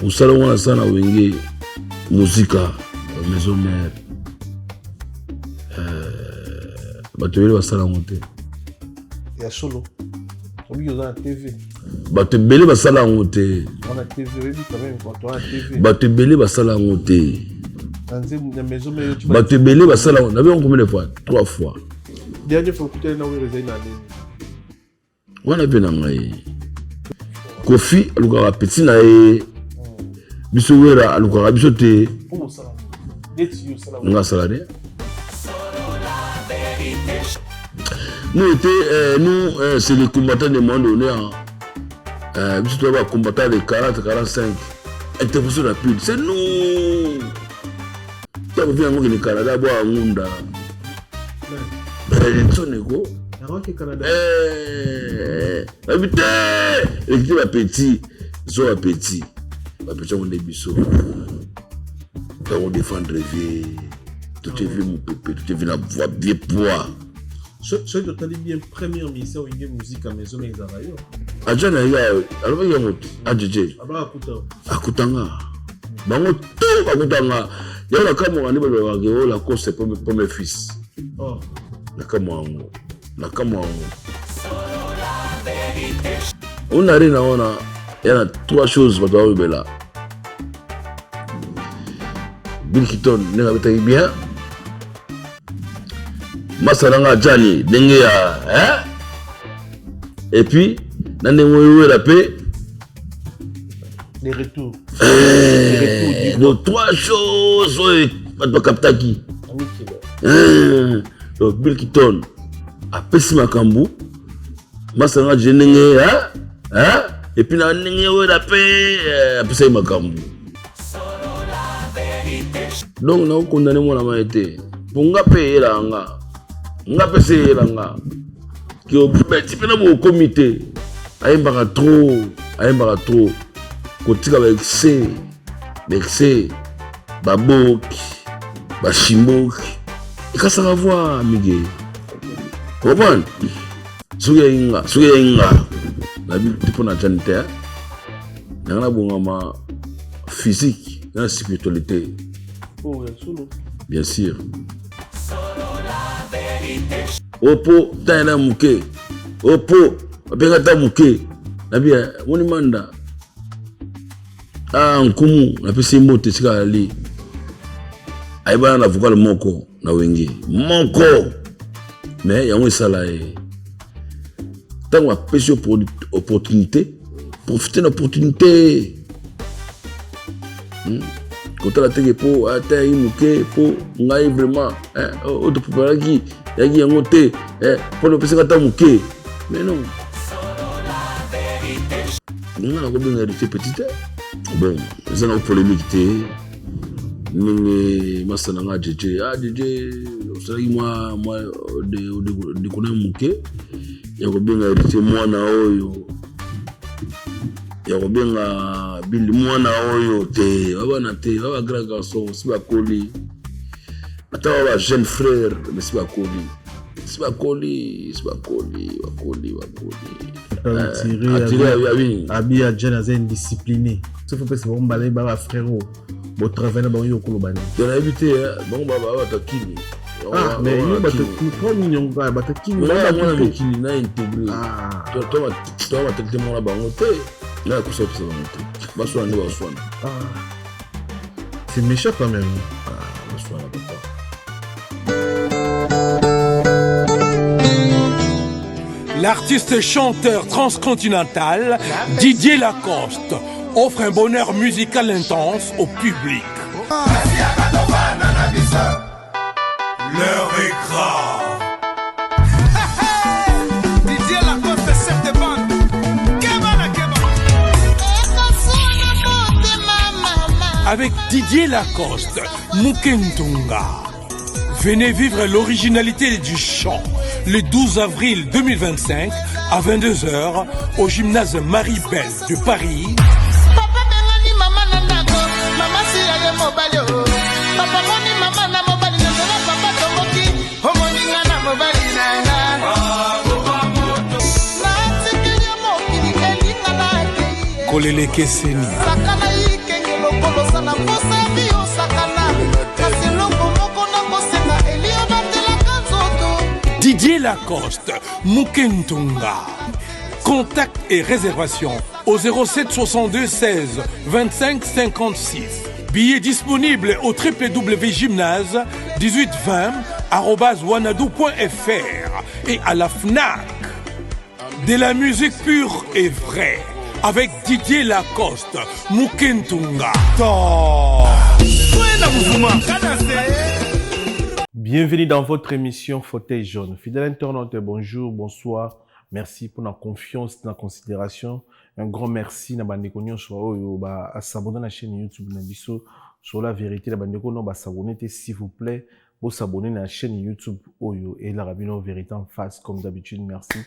Mosala ngo nasala na Wenge Muzika Maison Mère, bato ebele basala yango te. Ya solo, oyebi oza na TV. Bato ebele basala yango te. Wana TV, oyebi quand même bato wana TV. Bato ebele basala yango te. Na nzembo na Maison Mère yo. Bato ebele basala yango. Nabi yango combien de fois? Trois fois. Dernière fois okutani na Wera ezali na nini? Wana mpe na ngai, Kofi alukaka petit na ye, biso Wera alukaka biso te. Mpo osala neti yo osala. Nga asala rien. Nous était, nous, c'est les combattants de moment donné, hein. Biso toza ba combattants de 40 45 intervention rapide, c'est nous. Ntango vi yango kende Canada, bwa ngunda Benson eko. Nakoki Canada. Babi te, ekiti bapetit zo, bapetit, bapetit yango nde biso ntango défendre vie, totie vie mopepe, totie vie na voix bien poids. Soki totali bien, première musicien Wenge Musique ya Maison Mère ezalaka yo. Aja na ye alobaki yango te, ajeje. Abaka kuta. Akutanga bango to bakutanga yango. Nakamwaka nde balobaka o Lacoste premier fils. Oh. Nakamwa yango, nakamwa yango. Ona arena wana ya na trois choses bato baoyebela: Bill Kiton ndenge abetaki bien, masa nanga ajani ndenge ya, hein? Et puis na ndenge oyowela mpe. Les retours. Donc trois choses oyo bato bakaptaki. Donc Bill Kiton apesi makambo, masa nanga je ndenge, et puis na ndenge oyela mpe apesaki makambo. Donc nakokondane mwana mai te, mpo nga mpe eyelaka nga, nga mpe se eyela nga ke obeti mpe na bokomi te. Ayembaka trop, ayembaka trop, kotika baexcès, baexcès, baboki, bashimboki ekasaka voix mige, comprendre. Soki yayi nga, soki yayi nga, nabi te mpo na jani te, nanga nabongama physique na spiritualité. Oh, ya solo. Bien sûr, opo ntan na moke, opo babenga ta moke, nabi moni manda. Ah, nkumu napesi mbote esika ali, ayebana na vocal moko na Wenge moko, mais yango esala ye. Ntango apesi yo opportunité, profite na opportunité. Kotala teke mpo ata yaki moke, mpo ngai vraiment oyo topreparaki yaki yango te, mpo na opesaka ata moke. Mais non, nga nakobenga Héritier petit te. Bon, eza na polémique te. Ndenge masa na nga JJ, ah JJ, osalaki mwa mwa ndeko na moke ya kobenga Héritier mwana oyo, ya kobenga Bili mwana oyo te. Babana te, baba grand garçon si bakoli, ata ba jeune frère, mais si bakoli, si bakoli, si bakoli, bakoli, bakoli. Abi ya jeune aza indiscipliné. Soki opesa bango mbala, ba bafrère oyo botravaille na bango, yo okoloba nini? Te, nayebi te. Bango babato kini. Ah, mais yo bato po nini yango kaka bato kini? Mwana mikili na intégré to batali te, mwana bango te, na kosa kopesa bango te. Baswana nde baswana. C'est méchant quand même. Baswana, papa. L'artiste chanteur transcontinental Didier Lacoste offre un bonheur musical intense au public. L'heure est grave. Didier Lacoste, chef de bande. Keba na keba. Avec Didier Lacoste, Mukentunga. Venez vivre l'originalité du chant le 12 avril 2025 à 22h au gymnase Marie-Bell de Paris. Papa bengani mama na ndako, mama si aye mobali o. Papa moni mama na mobali na nzela, papa tomboki, omoninga na mobali na nga. Natikeli yo mokili elinga na akei. Kolela ekeseni. Sakana ikenge lokolo oza na mposa ya bi osakana, kasi eloko moko nakosenga eli obatelaka nzoto. Didier Lacoste, Mukentunga. Contact et réservation au 07 62 16 25 56. Billets disponibles au www.gymnase 1820 wanadoo.fr et à la FNAC. De la musique pure et vraie avec Didier Lacoste, Mukentunga. Top. Bienvenue dans votre émission Fauteuil jaune. Fidèle internaute, bonjour, bonsoir. Merci pour la confiance, la considération. Un grand merci na bandeko nyonso oyo ba s'abonner na chaîne YouTube na biso sur la vérité. Na bandeko no ba s'abonner te, s'il vous plaît, bo s'abonner na chaîne YouTube oyo et la bino Vérité en face comme d'habitude. Merci.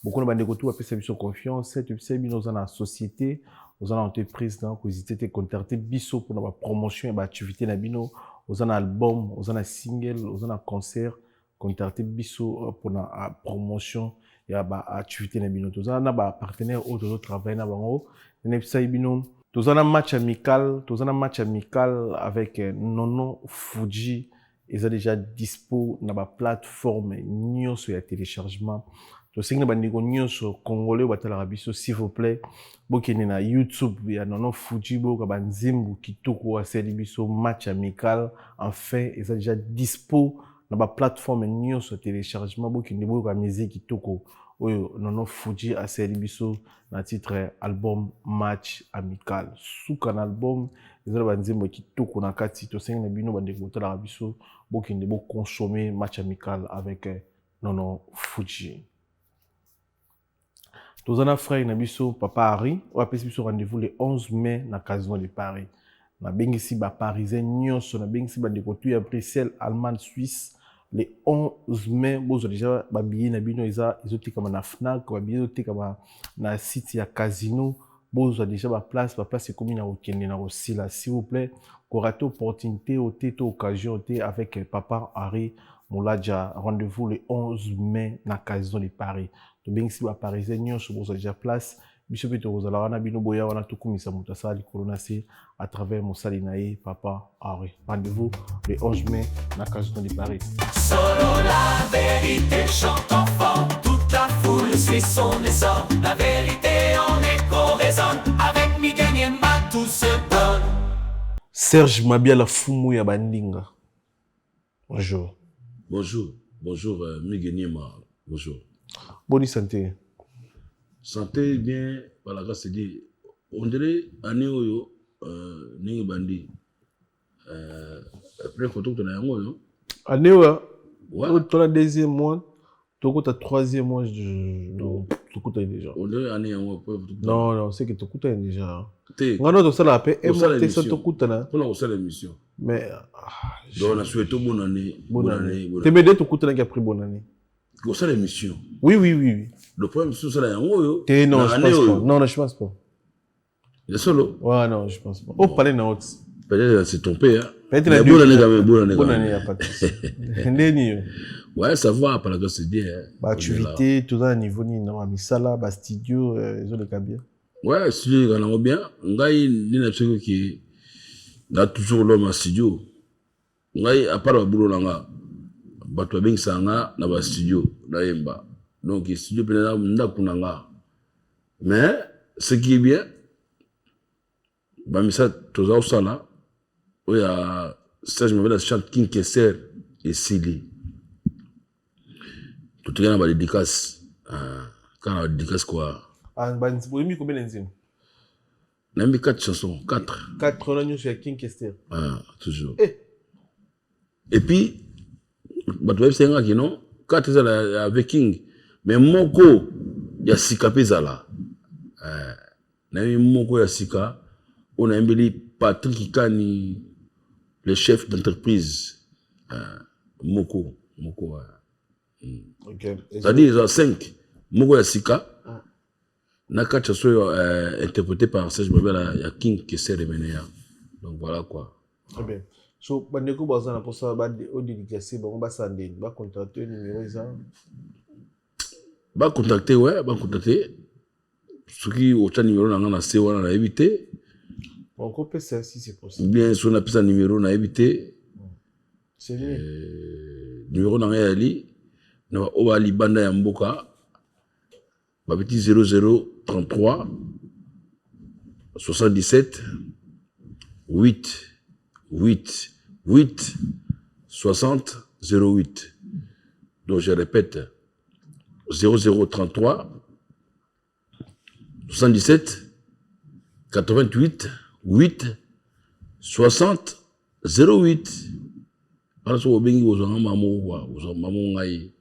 Beaucoup na bandeko tout apesa biso confiance, tu sais bino oza na société, oza na entreprise na ko hésiter te contacter biso pour na promotion et ba activité na bino, oza na album, oza na single, oza na concert, contacter biso pour na promotion ya ba activité na bino. Toza na ba partenaire oyo tozotravaille na bango. Nayebisaki bino toza na match amical, toza na match amical avec Nono Fuji. Eza déjà dispo na baplateforme nyonso ya téléchargement. Tosengi na bandeko nyonso congolais oyo batalaka biso, s'il vous plaît, bokende na YouTube ya Nono Fuji, boyoka banzembo kitoko oyo asali biso. Match amical enfin eza déjà dispo na baplateforme nyonso ya téléchargement. Bokende boyoka musique kitoko oyo Nono Fuji asali biso na titre album Match amical. Suka na album eza na banzembo ya kitoko na kati. Tosengi na bino bandeko botalaka biso, bokende boconsommer Match amical avec Nono Fuji. Toza na frère na biso papa Harry oyo apesi biso rendez-vous le 11 mai na Casino de Paris. Nabengisi baparisien nyonso, nabengisi bandeko tu ya Bruxelles, Allemagne, Suisse, le 11 mai bozwa déjà babillet na bino. Eza ezotekama na Fnac, babillet ezotekama na site ya casino. Bozwa déjà baplace, baplace ekomi na kokende na kosila. S'il vous plaît, korater opportunité o te to occasion te avec papa Henri Moladja. Rendez-vous le 11 mai na Casino de Paris. Tobengisi baparisien nyonso, bozwa déjà place. Biso mpe tokozala wana, bino boya wana, tokumisa moto asala likolo na se à travers mosali na ye papa Henri. Rendez-vous le 11 mai na Casino de Paris. Solo la vérité chante enfant, toute la foule suit son essor. La vérité en écho résonne, avec Miguel Niema tout se donne. Serge Mabiala, fumu ya bandinga, bonjour. Bonjour, bonjour Miguel Niema, bonjour. Boni santé? Santé bien, par la grâce de Dieu. On dirait année oyo ndenge bandi après photo tona yango oyo. Année oyo? Ouais. Tona deuxième mois, tokota troisième mois, tokutani déjà. On dirait année yango après photo. Non, non, c'est que tokutani déjà. Te. Nga no tosala mpe Kosala emo te so émission. Tokutana. Mpona kosala émission. Mais ah, Donc na souhaite bonne année. Bonne année. Bonne te année. Mais nde tokutanaki après bonne année. Kosala émission. Oui. Le problème émission osala yango oyo. Te, non, na je année pense pas. oyo. Non, non, je pense pas. Ya solo? Ouais, non, je pense pas. Oh, parler na haute. Peut-être c'est trompé, hein. Peut-être Mais la bonne année quand même, bonne année quand Bonne même. année, y a pas de souci. Ndeni yo? Ouais, ça va, par la grâce de Dieu, hein. Baactivité toza na niveau nini na bamisala, bastudio ezoleka bien? Ouais, studio ezalaka nango bien. Ngai nde na biso ke na toujours l'homme ya studio. Ngai, à part babulo na nga, bato babengisaka nga na bastudio nayemba. Donc studio mpenza ndako na nga. Mais ce qui est bien, bamisa toza kosala oyo ya Serge Mabela chante King Kester esili. Totikali na badédicace, kaka na badédicace quoi. Ah, boyembi combien na nzembo? Nayembi 4 chansons, 4. 4 wana nyonso ya King Kester? Ah, toujours. Eh. Et puis bato bayebisaki nga kino 4 ezala ya Viking, mais moko ya sika mpe ezala. Nayembi moko ya sika oyo nayembeli Patrick Kani, le chef d'entreprise. Moko moko. C'est-à-dire eza 5, moko ya sika na kati chanson oyo interprété par Serge Mabela ya King Kester Emeneya. Donc voilà quoi. Très bien. So bandeko baza na mposa odédicace bango, basala ndeni? Bacontacte, numéro eza? Bacontacte, ouais, bacontacte. Soki otya numéro na nga na se wana, nayebi te. Okopesa si c'est possible. Bien, soki napesa numéro, nayebi te. C'est mieux. Numéro na ngai yali na baoyo baa libanda ya mboka, babeti 0033 77 8 8 8 60 08. Donc je répète: 0033 77 88 8 60 08. Wana soki obengi, kozwanga mamo kwa kozwa mamo ngai.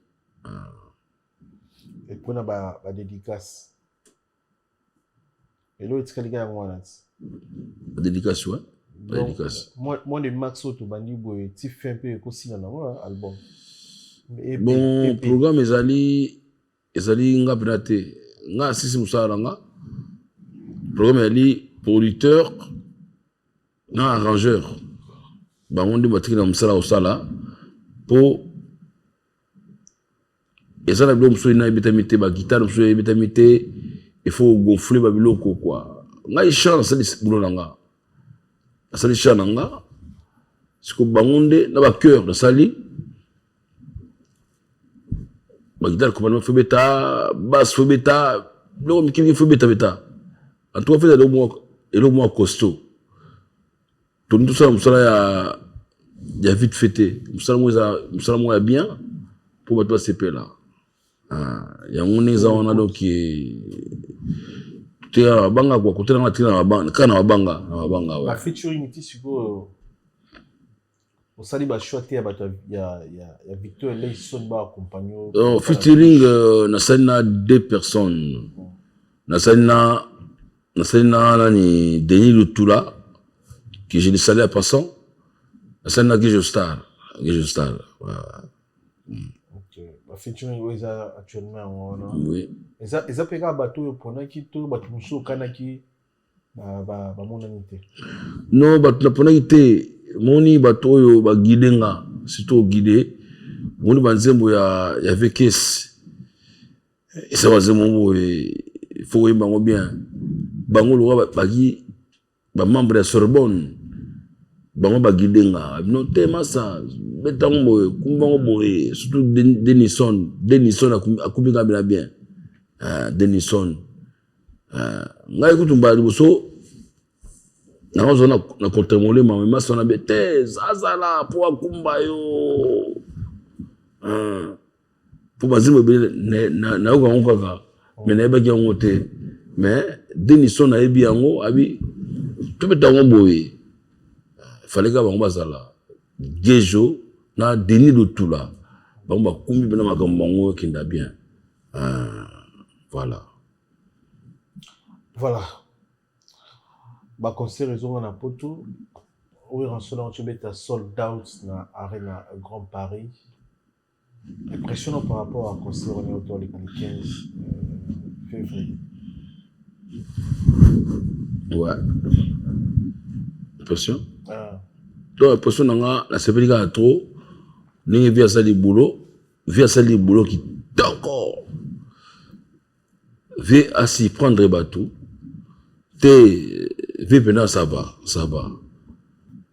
Mpona badédicace, eloko etikali kaka yango wana ti. Badédicace, wa badédicace. Mois de mars oyo tobandi boye ti fin mpe ekosila nango album. Bon, programme ezali nga mpena te, nga asisi mosala na nga. Programme ezali producteur na arrangeur, bango nde batiki na mosala kosala, mpo eza na biloko mosusu ena ebetami te, baguitare mosusu ebetami te, il faut gonfler babiloko quoi. Ngai chant, nasali boulot na nga, nasali chant na nga. Siko bango nde na bachœur, nasali baguitare, accompagnement faut beta, basse faut beta, biloko mike mike faut beta beta. En tout cas, faut eloko moko costaud. Tolingi tosala mosala ya vite fait te, mosala moko eza mosala moko ya bien mpo bato basepela. Yango ndenge eza wana. Donc teka na mabanga kwa kote nanga, tika na mabanga, kaka na mabanga, na mabanga. Ouais. Bafeaturing ti sikoyo osali bachoix te ya bato ya Victor Eleison baaccompagne? Oh, featuring, nasali na deux personnes. Nasali na nani, Denis Lutula, que je le salue en passant. Nasali na Gijo Star, Gijo Star, ouais. Bafeaturing oyo eza actuellement yango wana? Oui. Eza mpe kaka bato oyo oponaki to bato mosusu okanaki bamonani te? Non, bato naponaki te. Moni bato oyo baguide nga, surtout oguide, moni banzembo ya vekes, eza banzembo boye, faut koyemba yango bien. Bango lokola baki bamembre ya Sorbonne, bango baguide nga: bino te, masa, betango boye, kumbango boye. Surtout Denison, Denison akumbi nga bina bien. Denison, ngai kutu mbala liboso nakozwa na contre molema, me masa wana be te, azala mpo akumba yo, mpo banzembo ebele nayoka yango kaka, me nayebaki yango te. Mais Denison nayebi yango, abi tobeta yango boye. Fallait kaka bango bazala, Gejo na Denis Lotula, bango bakumbi mpena makambo, bango ekenda bien. Voilà. Voilà, baconcert ezonga na poto. Oyo Werrason tobeta sold out na Arena Grand Paris. Impressionnant par rapport à concert wana oyo toleka le 15 février. Ouais, impression. Ah. Donc impression na nga, nasepeli kaka trop ndenge vieux asali boulot. Vieux asali boulot kitoko, vieux asurprendre bato te. Vieux mpena, ça va, ça va.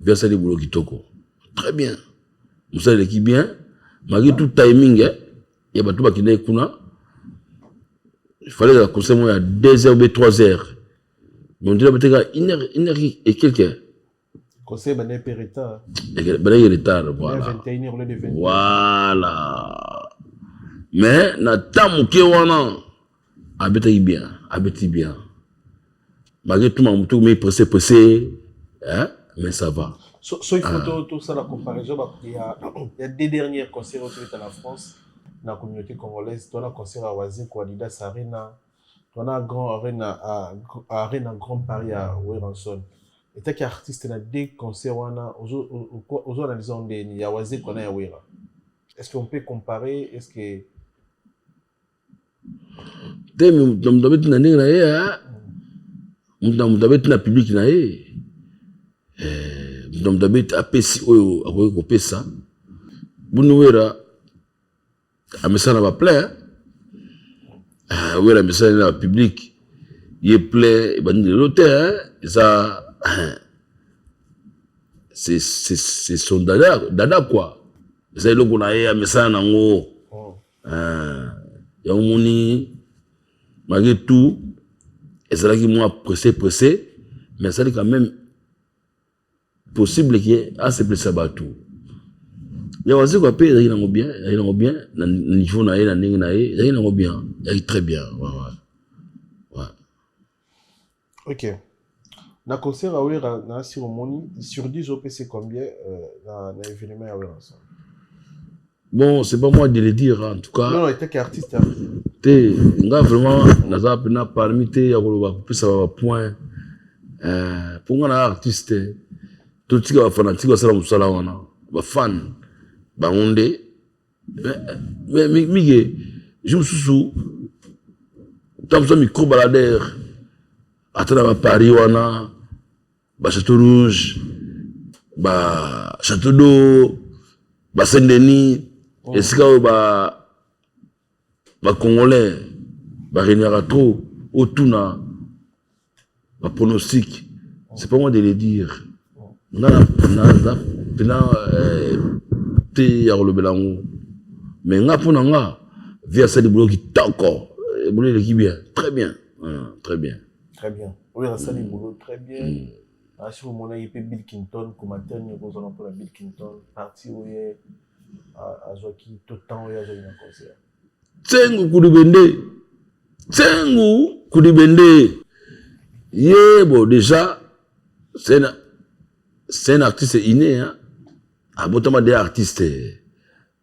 Vieux asali boulot kitoko, très bien, mosala eleki bien malgré tout. Timing ya bato bakendaki kuna, il fallait ezala concert moko ya 2 heures ou 3 heures, mais on dirait peut-être une heure, une heure et quelque. Conseil bandaki mpe retard. Bandaki retard, voilà. 21 heures au lieu de 20. Voilà, mais na temps moke wana abetaki bien, abeti bien malgré tout. Mamutu mi pressé pressé, hein, mais ça va. So il faut tout ça, la comparaison il y a deux derniers concerts oyo tobeta na France, na communauté congolaise. Tona concert ya Wazekwa, Adidas Arena, tona Grand Arena, Arena Grand Paris ya Werrason. Etaki artiste na deux concerts wana, ozo analyse ndeni ya Wazekwa na ya Wera? Est-ce qu'on peut comparer? Est-ce que Te, moto na moto abeti na ndenge na ye, moto na moto abeti na public na ye, moto na moto abeti, apesi oyo akoki kopesa. Buni Wera amesala na baplein, Wera amesala na bapublic. Ye plein ebandi lelo te, hein? Eza c'est son dada, dada quoi. Eza eloko na ye amesana nango. Yango moni malgré tout ezalaki mwa pressé pressé, mais ezali quand même possible ke asepelisa bato. Ya Wazekwa mpe ezalaki nango bien, ezalaki nango bien na niveau na ye, na ndenge na ye, ezalaki nango bien, ezalaki très bien. Ouais. Ok. Na concert ya Wera na si omoni sur 10, opesi combien na événement ya Wera ensemble? Bon, c'est pas moi de le dire, en tout cas. Non, non, etaki artiste. Te, nga vraiment naza mpena parmi te ya koloba kopesa bapoint mpo nga na artiste. Totika bafanatike basala mosala wana, bafan bango nde. Mais mike jour mosusu, ntango mosusu micro baladeur, ata na baparis wana, bachateau Rouge, bachateau d'eau, basaint Denis, esika oyo bacongolais barégnaka trop, otuna bapronostic. C'est pas moi de le dire, nga naza mpena te ya kolobela yango, mais nga, mpo na nga, vi asali boulot kitoko, boulot eleki bien, très bien, très bien. Très bien, oyo asali boulot très bien. Asi omonaki mpe Bill Clinton, commentaire nini okozala mpona Bill Clinton, parti oyo azwaki to temps oyo azwaki na concert? Tsengu Kulibende, Tsengu Kulibende ye, bon, déjà c'est un artiste inné, hein? Abotama de artiste.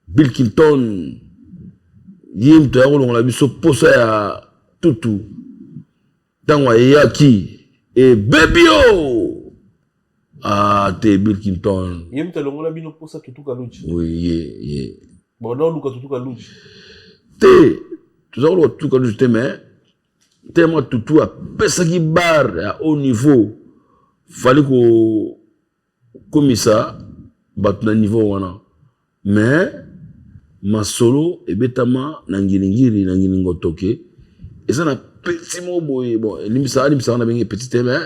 Bill Clinton ye moto ya kolongola biso posa ya tutu. Ntango ayeyaki, ebebi o ah te, Bill Clinton. Ye moto alongola bino posa Tutu Kaluchi? Oui, ye. Bon, oluka Tutu Kaluchi? Te, toza koluka Tutu Kaluchi te, mais tellement Tutu apesaki bar ya haut niveau, fallait kokomisa bato na niveau wana. Mais masolo ebetama na ngiringiri, na ngiringotoke, eza na petit moko boye. Bon, elimbisaka, alimbisaka na benge petit te, mais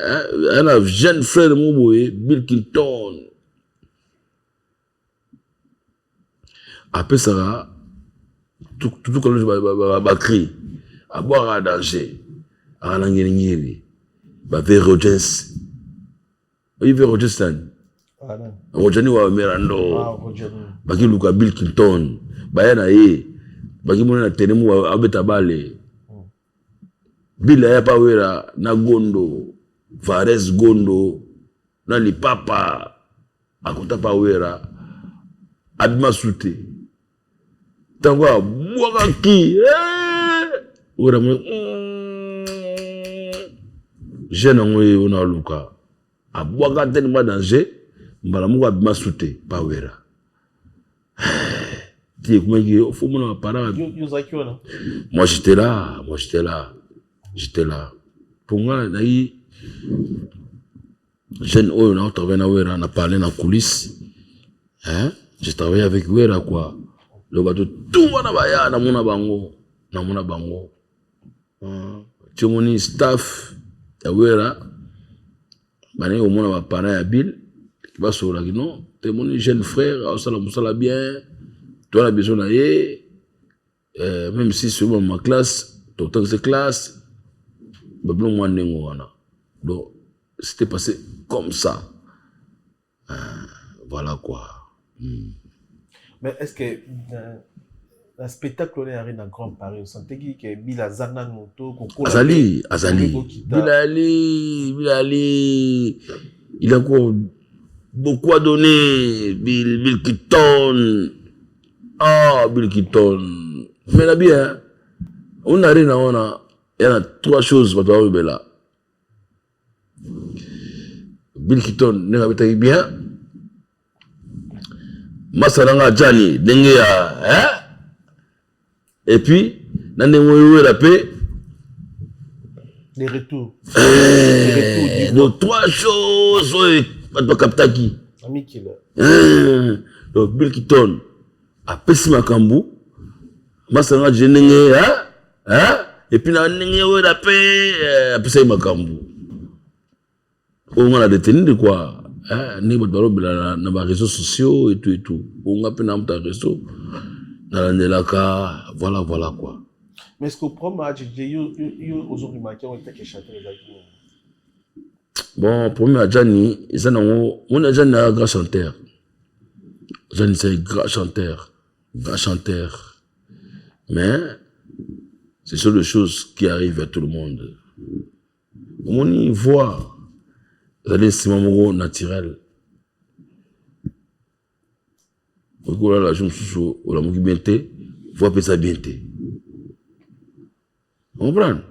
aya na jeune frère moko boye, Bill Clinton apesaka Tutu Kaluji bacri, abwakaka danger, aka na ngiringiri bave Rogens. Oyebi ve Rogens nani? Rojani wa Mirando. Bakiluka Bill Clinton, baya na ye, bakimona na terrain mo abeta bale. Bill aya pa Wera na Gondo Vares, Gondo na Lipapa, akota pa Wera, abima su te. Ntango abwakaki, Wera mo jeune yango ye oyo aluka, abwaka tellement danger, mbala moko abima su te pa Wera. Ti ekomaki fo mona baparent. Moi j'étais là, moi j'étais là, j'étais là. Mpo nga nayi jeune oyo na travaille na Wera, na parler na coulisse, hein? J'ai travaillé avec Wera quoi. Donc bato tout wana baya, namona bango, namona bango. Ti omoni staff ya Wera bandenge komona baparent ya Bill, basololaki non, temoni jeune frère aosala mosala bien, toa na besoin na ye, même si soki ma classe, totangisa classe babilo mwa ndenge wana. Donc c'était passé comme ça, voilà quoi. Mais est ce que na spectacle wana yari na Grand Paris, osanteki ke Bill aza nanu to kokola? Azali, azali. Bill ali, Bill ali, il a encore beaucoup à donner. Bill, Bill Clinton, ah, Bill Clinton. Mais na bien on a rien, on a, il y a trois choses bato bayobela Bill Clinton ndenge abetaki bien, masa nanga ajani ndenge ya, hein? Et puis na ndenge oyo Wera mpe. Les retours. Eh, donc trois choses oyo bato bakaptaki. Donc Bill Clinton apesi makambo, masa nanga je ndenge, hein? Et puis na ndenge oyo mpe apesaki makambo oyo nga na détenir quoi, ndenge bato balobela na baréseaux sociaux et tout et tout. Oyo nga mpe na moto ya réseau nalandelaka, voilà, voilà quoi. Mais est-ce que problème ya JJ, yo ozoremarquer yango etake chanteur, ezalaki nini? Bon, problème ya Jani eza nango, moni ya Jani aza grand chanteur. Jani, c'est un grand chanteur, grand chanteur, mais ce sont des choses qui arrivent à tout le monde. Omoni, voix ezali instrument moko naturel. Okoki kolala jour mosusu, olamuki bien te, voix mpe eza bien te, comprendre?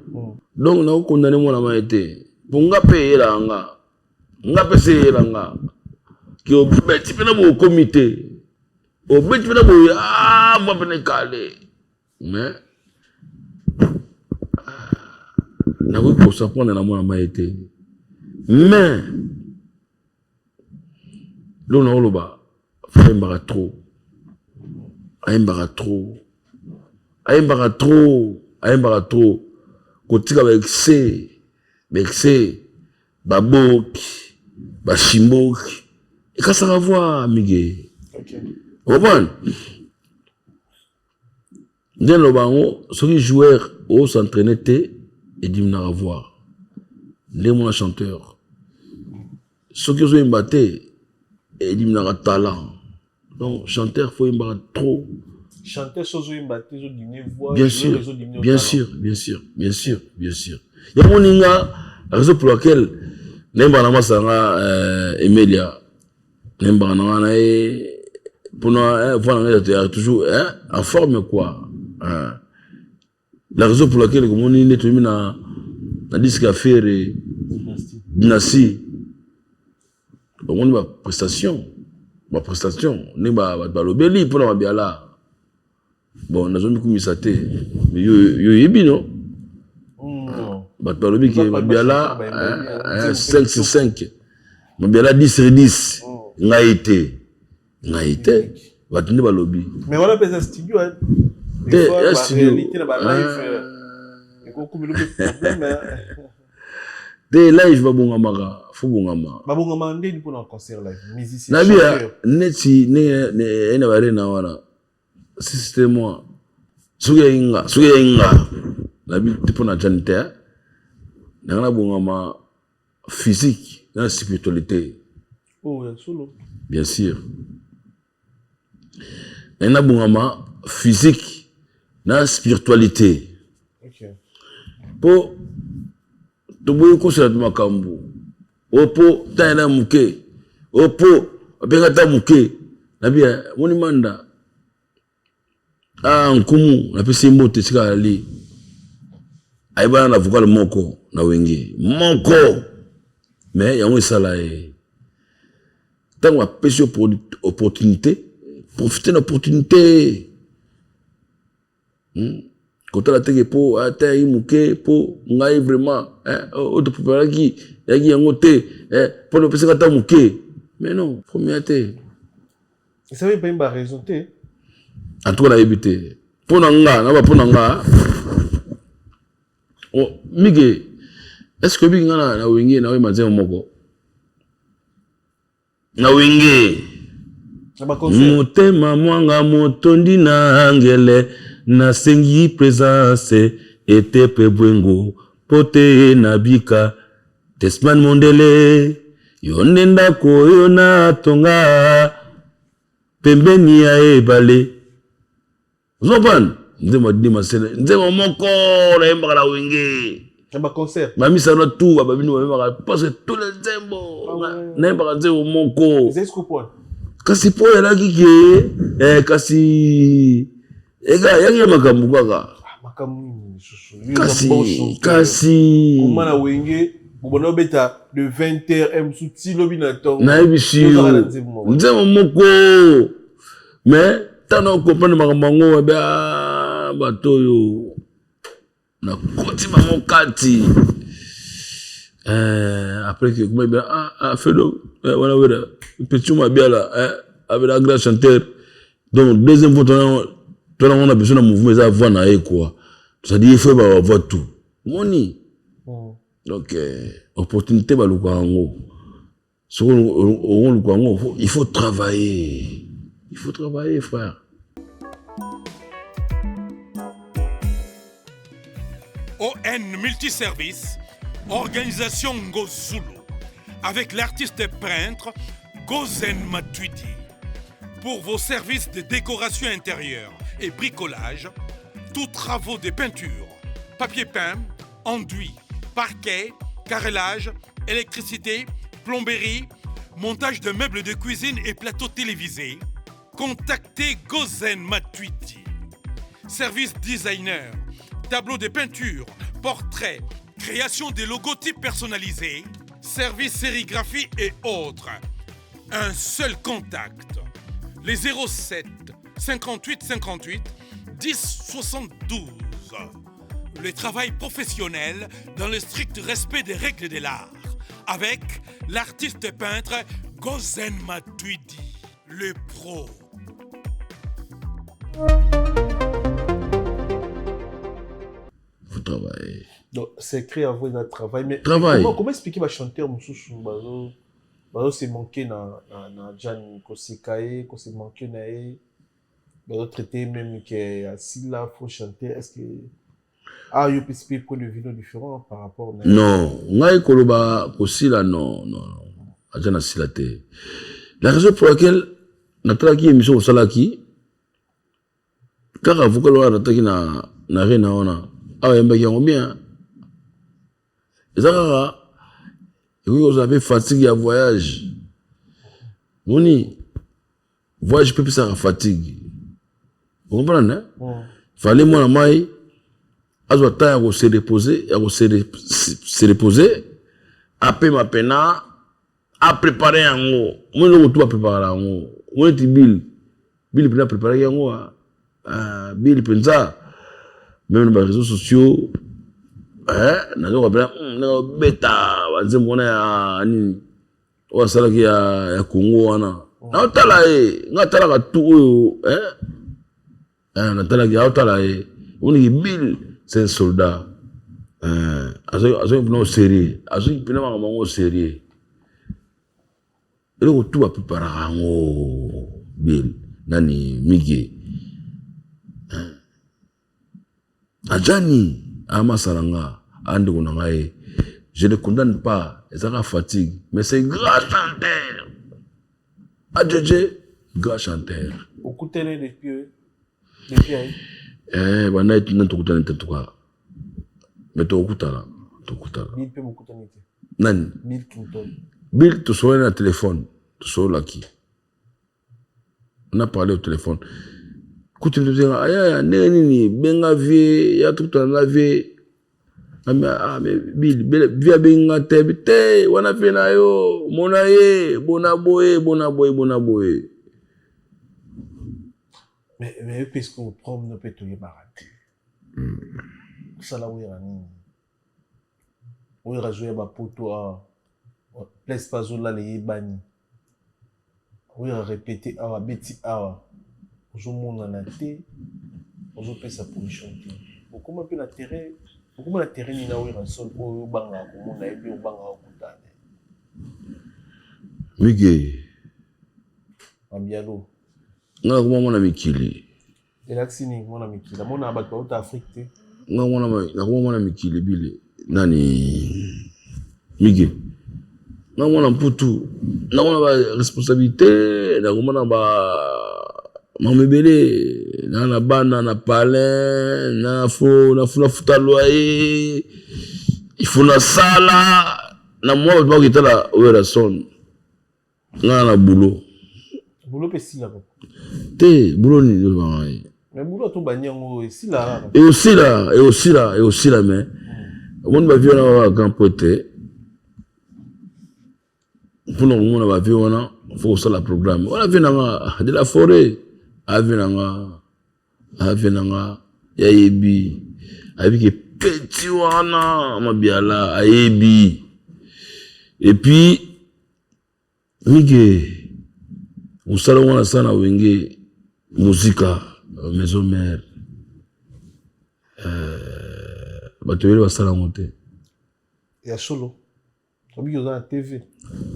Donc nakokondane mwana mai te, mpo nga mpe eyelaka nga, nga mpe se eyela nga ke obeti mpena boye, okomi te, obeti mpena boye, voix mpena ekale. Mais nakoki kosapondre na mwana mai te. Mais loko nakoloba, ayembaka trop, ayembaka trop, ayembaka trop, ayembaka trop. Kotika baexcès, baexcès, baboki, bashimboki, ekasaka voix mige. Comprendre nde naloba yango, soki joueur os'entraîne te, ediminaka voix. Nde mona chanteur, soki ozoyemba te, ediminaka talent. Donc chanteur, faut yembaka trop. Chanteur, so ozoyemba te, ezodiminuer voix? Bien sûr, bien sûr, bien sûr, bien sûr, bien sûr. Yango ninga, raison pour laquelle nayembaka na masanga Emelia, nayembaka na nga na ye mpona voix na ngai ya toujours en forme quoi. La raison pour laquelle komoni nde toyembi na disque ya Ferre, Dynastie, omoni baprestation, baprestation ndenge bato balobeli mpona Mabiala. Bon, nazomikumisa te, mais yo oyebi, no? Bato balobi ke Mabiala 5 sur 5, Mabiala 10 sur 10. Ngai te, ngai te, bato nde balobi. Mais wana mpe eza studio. Te, ya studio. Réalité na balive ekokumela mpe problème. Te, live babongamaka, fo bongama. Babongama ndeni mpona concert live, musicien? Nabia neti ndenge na barena wana, si c'était moi, soki yai nga, soki yai nga, nabi te mpo na jani te, nanga nabongama physique na spiritualité. Oh, ya solo? Bien sûr, ngai nabongama physique na spiritualité mpo toboyi kosela to makambo oyo, mpo tayela moke oyo, mpo babenga ta moke. Nabi moni manda ah, nkumu napesi mbote esika ali, ayebana na vocal moko na Wenge moko, mais yango esala ye. Ntango apesi yo opportunité, profite na opportunité. Kotala teke mpo ata yaki moke, mpo ngai vraiment oyo topreparaki yaki yango te, mpo opesaka ata moke. Mais non, premier te. Esabi mpe baraison te. En tout cas nayebi te. Mpo na nga, naba mpo na nga mige, est ce que obiki nga na Wenge, naoyeba nzembo moko na Wenge? Motema mwanga motondi na angele, nasengi présence ete mpe bwengo mpo te nabika. Tesman mondele, yo nde ndako oyo natonga pembeni ya ebale. Ozopana nzembo adidi masele, nzembo moko nayembaka na Wenge. Na baconcert? Bamisano tu bababino bayembaka parce que tous les nzembo nayembaka nzembo moko. Kasi mpo oyalaki ke kasi eka yaki ya makambo kaka. Makambo nini lisusu? Kasi Koma na Wenge, bobanda obeta de 20 heures mosusu ti lobi na ntongo. Nayebisi yo, nzembo moko. Mais ntango okomprendre makambo yango, ebe bato oyo nakoti bango kati après que kuma ebe ah, Fedo wana wera petit Mabiala abela grand chanteur. Donc deuxième fois tona ngo na biso na mouvement eza voix na ye quoi. C'est-à-dire il faut ba voix tout omoni. Donc opportunité baluka yango, soki okoluka yango, il faut travailler, il faut travailler, frère. ON Multiservice, Organisation Ngozulu, avec l'artiste peintre Gozen Matuidi. Pour vos services de décoration intérieure et bricolage, tous travaux de peinture, papier peint, enduit, parquet, carrelage, électricité, plomberie, montage de meubles de cuisine et plateaux télévisés, contactez Gozen Matuidi. Service designer, tableau de peinture, portrait, création des logotypes personnalisés, service sérigraphie et autres. Un seul contact. Les 07 58 58 10 72. Le travail professionnel dans le strict respect des règles de l'art. Avec l'artiste peintre Gozen Matuidi, le pro. Faut travailler. Donc, c'est écrit à vous dans travail. Mais Travail. comment expliquer ba chanteur mosusu bazo bazo se manquer na Jan koseka ye, ko se manquer na ye, bazo traiter même que asila faut chanter? Est-ce que ah yo PSP point de vue no différent par rapport na Non, ngai koloba kosila, non, non, non, aza na sila te. La raison pour laquelle natalaki émission osalaki kaka vocal wana, nataki na rena wana awa, yambaki yango bien. Eza kaka ekoki kozala mpe fatigue ya voyage. Moni voyage mpe epesaka fatigue, ocomprendre, hein? Fallait mwana mai azwa temps ya kose reposer, ya kose se reposer, apema pena, aprépare yango. Moni eloko tu bapreparaka yango, moni ti Bill, Bill mpena apreparaki yango. Ah, Bill mpenza, même na baréseaux sociaux nazoka mpena ndenge obeta banzembo wana ya nini oyo asalaki ya Congo wana. Naotala ye, nga atalaka tu oyo, natalaki, aotala ye, omoniki Bill c'est un soldat. Azoki mpena au sérieux, azoki mpena makambo yango au sérieux. Eloko tu bapreparaka yango. Bill nani Mige ajani amasala nga, andeko na ngai, je ne condamne pas, ezaka fatigue, mais c'est grand chanteur, ajeje grand chanteur. Okutani depuis aye? Eh, banda na tokutani te, tuka, mais tokutana, tokutana. Bill mpe bokutani te? Nani? Bill Clinton. Bill, tosololi na téléphone, tosololaki, on a parlé au téléphone. Kutu tozenga ayaya ndenge nini, benga vie ya tokutana na vie. Ah, mais Bill, vie abenga te te wana, vie na yo mona ye bona boye, bona boye, bona boye. Mais puisque problème mpe toyebaka te, osala oyeba nini, oyo azoya bapoto awa, place mpe azolala eyebani, oyo arépété awa, abeti awa, ozomonana te, ozopesa position te. Okóma mpe na terrain, okóma na terrain nini na Werrason oyo obangaka komona ye mpe obangaka kokutana? Mige. Mabialo. Nga nakoma mwana mikili. Elakisi nini mwana mikili? Amona bato bauta Afrique te. Nga nakoma mwana mikili bile nani Mige, nga mwana mputu, nakomona ba responsabilité, nakomona ba makambo ebele na bana na palin, na fo nafuta loyer, il faut nasala na mwa bato bakitala Werrason. Nga na boulot. Boulot mpe esilaka. Te, boulot nini ozobanga ye? Mais boulot to bandi yango, esila kaka. Eosila, eosila, eosila, mais omoni bavie wana baba grand po ete mpona komona bavie wana, faut kosala programme wana. Vie nanga de la forêt, avie nanga, avie nanga yayebi, ayebi ke petit wana Mabiala ayebi. Et puis Mige, mosala wana asala na Wenge Muzika Maison Mère. Bato ebele basala yango te. Ya solo, obiki oza na TV.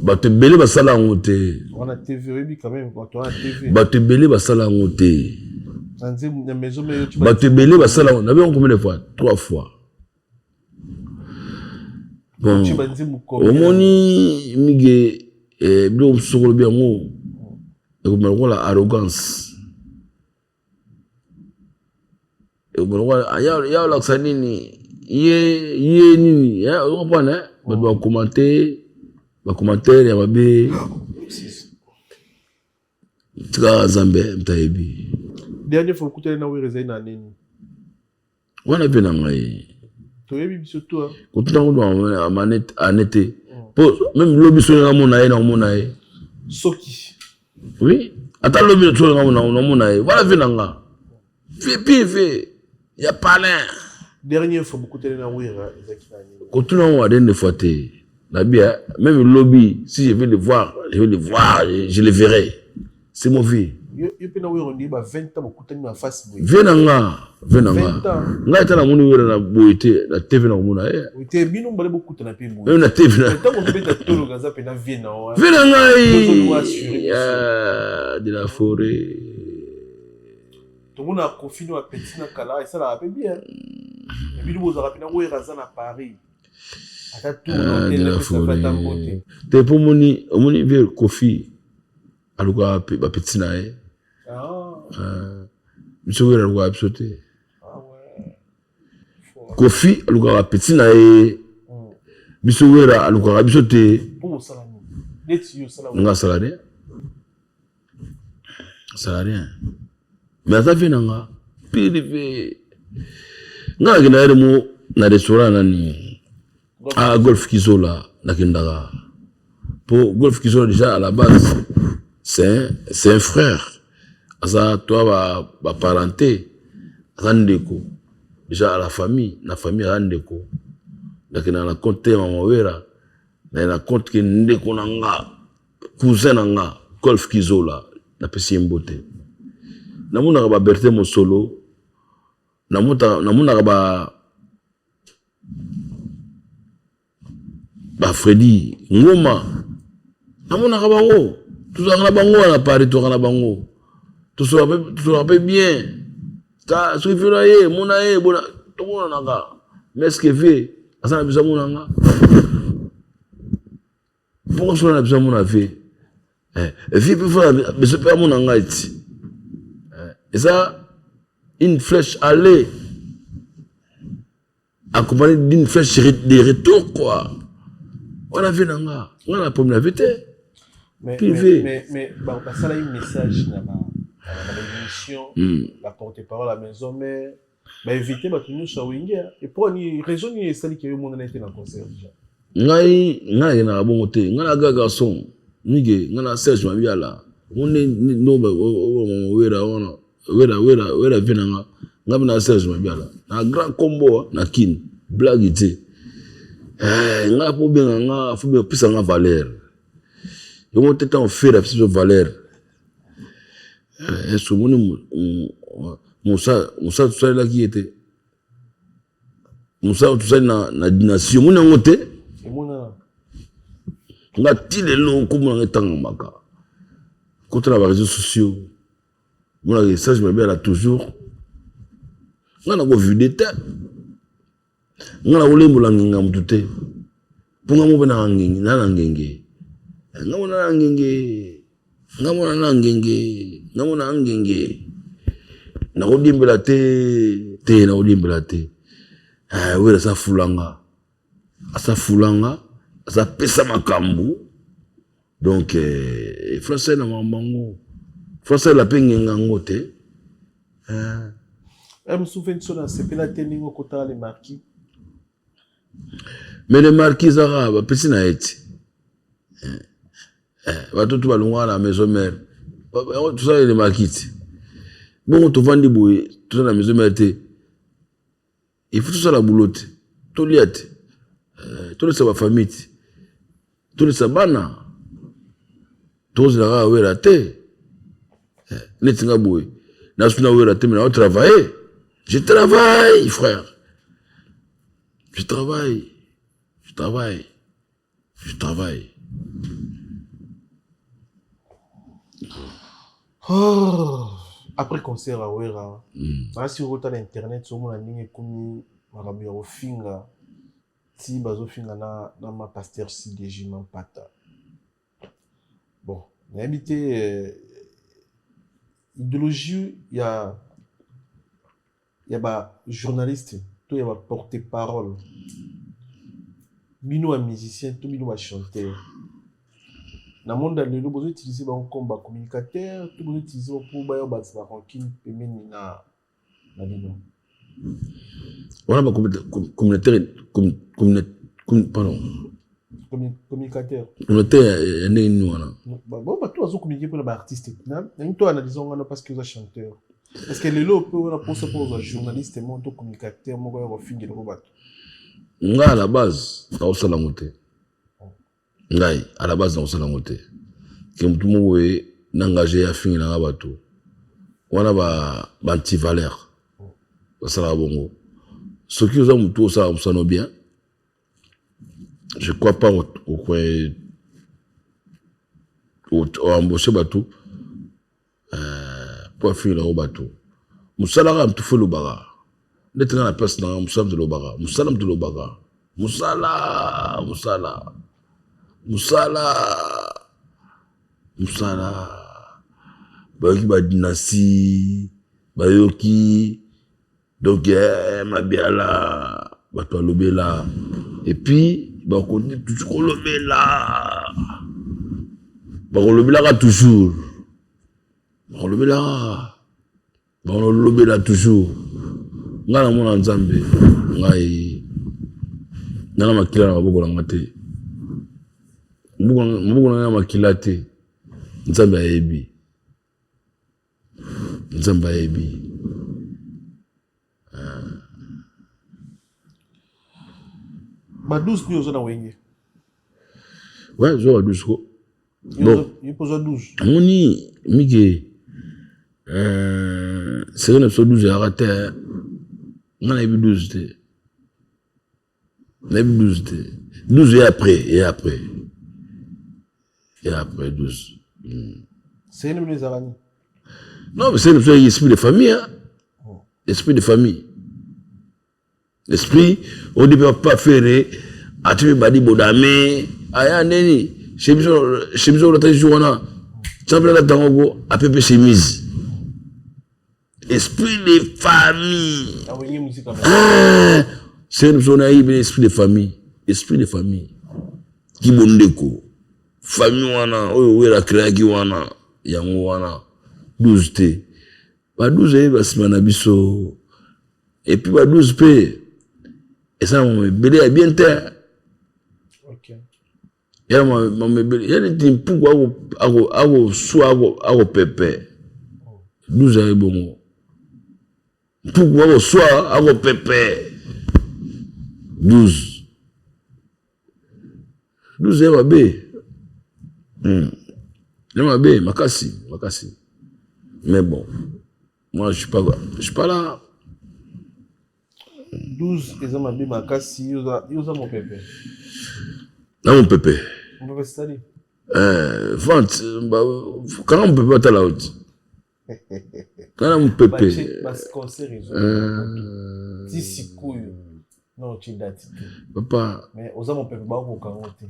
Bato ebele basala yango te. Wana TV, oyebi quand même bato wana TV. Bato ebele basala yango te. Na nzembo na maison mère. Bato ebele basala yango. Nabi combien de fois? Trois fois. Bon, omoni mige, biloko mosusu okolobi yango ekoma lokola arrogance, ekoma lokola ya olakisa nini ye nini, ocomprendre? Bato bacommenter bacommentaire ya mabe. Tika Nzambe moto ayebi. Dernier fois okutani na Wera ezali na nini? Wana mpe na ngai. Toyebi biso to. Kotuna kutu ane te, po même lobi soki namona ye, nakomona ye. Soki. Oui, ata lobi soki namona ye, wana vie na nga, vie vie ya palin. Dernière fois bokutani na Wera ezalaki na nini? Kotuna ngo dernière fois te. Nabi, même lobi, si je vais le voir, je vais le voir, je le verrai. C'est mon vie. Yo mpe na Wera ondie ba 20 ans bokutani na face boye. Vie na nga, vie na nga. Ngai ata namoni Wera na boye te, na TV nakomona ye. Te, bino mbale bokutana mpe boye. Même na TV na. Ntango ozobeta tolo, aza mpe na vie na yo. Vie na ngai de la forêt. Tomona Kofi no apeti na kala, esalaka mpe bien. Bino bozalaka mpe na Wera aza na Paris. Ata tour na de la hotel forêt. ata mbote. Te, mpo omoni vie Kofi alukaka bapeti na ye. Biso Wera alukaka biso te. Kofi alukaka bapeti na ye, biso Wera alukaka biso te. Mpo osala nini? Neti yo osala? Nga asala rien, asala rien, mais aza vie na nga privé. Nga nakenda yere mo na restaurant nani, ah, Golf Kizola. Nakendaka po Golf Kizola déjà à la base c'est un frère, aza toa baparenté, aza ndeko déjà à la famille, na famille aza ndeko. Nakendaka na compte te ya mama Wera, naye na compte ke ndeko na nga, cousin na nga Golf Kizola, napesi ye mbote. Namonaka baberte mosolo, namonaka ba Fredi Ngoma, namonaka bango, tozalaka na bango wana Paris, tozalaka na bango, tosolaka mpe bien. Ta soki vie na ye mona ye bona tomonanaka, mais est-ce que vie aza na biso amonanga? Mpo soki na biso amona vie, vie mpe fo biso mpe amona ngai ti eza une flèche aller accompagnée d'une flèche de retour quoi. Wana vie na nga, nga na problème na vie te. Privé. Mais basalaki message na baémission, ba porte-parole ya maison mère bainvite bato nyonso ya Wenge. Epo ni raison nini esaliki yo monana ete na concert déjà? Ngai nakendaka bongo te. Ngai na ga garçon mige, ngai na Serge Mabiala Wera wana, Wera, Wera, Wera vie na nga. Ngai mpe na Serge Mabiala na grand kombo na Kine, blague te. Ngai mpo obenga nga, fo opesa nga valeur yango te. Ntango Ferre apesi biso valeur, est-ce omoni mosala tosalelaki ye te? Mosala tosali na dynastie, omoni yango te? Nga ti lelo nkombo nanga etangamaka. Kota na baréseaux sociaux, monaka Serge Mabiala toujours. Nga nakovide te, nga nakolembola ngenga motu te, mpo nga mo mpe naka ngenge, na na ngenge, nga mo na na ngenge, nga mo na na ngenge, nga mo na ngenge. Nakodiembela te te, nakodiembela te. Wera aza fulanga, aza fulanga, aza pesa makambo. Donc français na makambo yango, français ela mpe ngenga yango te. Mosusu mpe so nasepela te ndenge okotala le marquis. Mais le marquis ezaka bapesi na ye ti bato tu balongwaka na maison mère, tosala le marquis ti bongo tovandi boye, toza na maison mère te. Il faut tosala boulot te, tolia te, tolesa bafamille te, tolesa bana, tozela kaka Wera te. Neti nga boye, nasuna Wera te, mais nao travailler, je travaille, frère. Je travaille, je travaille, je travaille. Oh, après concert ya Wera, nasi okota na internet, omona ndenge ekomi makambo ya kofinga, ti bazofinga na ma pasteur CDG Mampata. Bon, nayebi te idéologie ya bajournaliste to ya baporte parole, bino bamusicien to bino bachanteur na monde ya lelo, bozoutiliser bango comme bacommunicateur to bozoutiliser bango mpo baya bakisa barancune pembeni na bino? Wana bacommunautaire, pardon. Communicateur. Communautaire ya ndenge nini wana? Bon, bato bazocommuniquer mpona baartiste. Nangi to analyse wana parce que oza chanteur. Est ce que lelo mpe wana mposa mpo ozwa journaliste moko to communicateur moko ya kofingelako bato? Ngai à la base nakosala yango te. Ngai à la base nakosala yango te ke motu moko boye na engage ye afingelanga bato. Wana baantivaleur basalaka bongo. Soki oza motu osalaka mosano bien, je crois pas oembauche bato mpo afingelaka bato. Mosala kaka motu fo elobaka neti nga na place nanga. Mosala moto elobaka, mosala moto elobaka, mosala, mosala, mosala, mosala. Bayoki badynastie, bayoki donc Mabiala, bato balobela et puis bakondi toujours kolobela, bakolobelaka toujours, bakolobelaka, bakolobela toujours. Ngai namona Nzambe, ngai nana makila na maboko na nga te, maboko na ngai na makila te. Nzambe ayebi, Nzambe ayebi. Ba 12 nini oza na Wenge? Ouais, zo ba 12 ko. Bon, yo mpo ozwa 12. Amoni mike, série na biso 12 eyaka te. Nga nayebi 12 te, nayebi 12 te. 12 et après, et après, et après 12. Série na bino ezalaka nini? Non, mais c'est biso esprit de famille, hein? Esprit de famille, esprit odi papa Ferre atimi badi bodame aya ndeni chemise, chemise olata jour wana champion alata yango ko apepe chemise. Esprit de famille. Na Wenge Musica. Ah, c'est biso nayebi esprit de famille, esprit de famille kibondeko, famille wana oyo Wera créaki wana, yango wana 12 te. Ba 12 eyeba nsima na biso. Et puis ba 12 mpe eza na mama ebele ya bien te. Ya mama ebele ya neti mpuku akoswa, akopepe. 12 aye bongo, mpuku akoswa, akopepe. 12, 12 ya mabe, Ya mabe makasi makasi. Mais bon, moi je suis pas là. 12 eza mabe makasi. Yo oza mopepe. Na mopepe. Mopepe, c'est-à-dire? Vente kanga mopepe batala oti nga na mopepe. Baconcert ezo ti sikoyo na otie date te. Papa. Mais oza mopepe, bakokango te.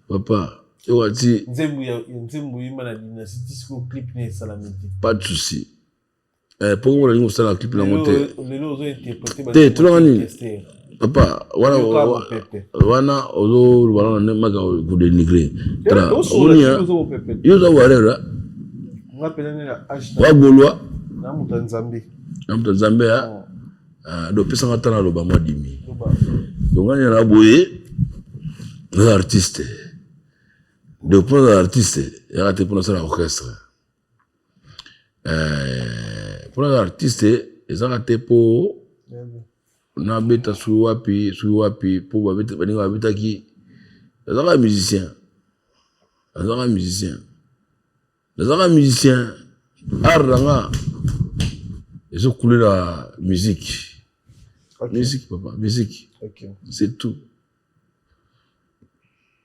Papa, ewati. Nzembo oyimba na Dynastie, ti sikoyo clip ne esalami te. Pas de souci. Mpo ngo nalingi kosala clip nango te. Lelo ozointerpréter. Te, tolanga nini, papa? Wana wana ozoloba nano nde maka kodénigrer. Omoni yo oza warrior, wagolwa. Na moto ya Nzambe. Na moto ya Nzambe. Do opesanga tala, aloba mwa dimi. Donc ngani na boye, naza artiste. Donc mpo naza artiste, yaka te mpo nasala orchestre. Mpo naza artiste, ezaka te mpo nabeta soki wapi, soki wapi, mpo baninga babetaki. Nazaka musicien, nazaka musicien, nazaka musicien. Art na nga ezokulela musique. Musique papa, musique. C'est tout.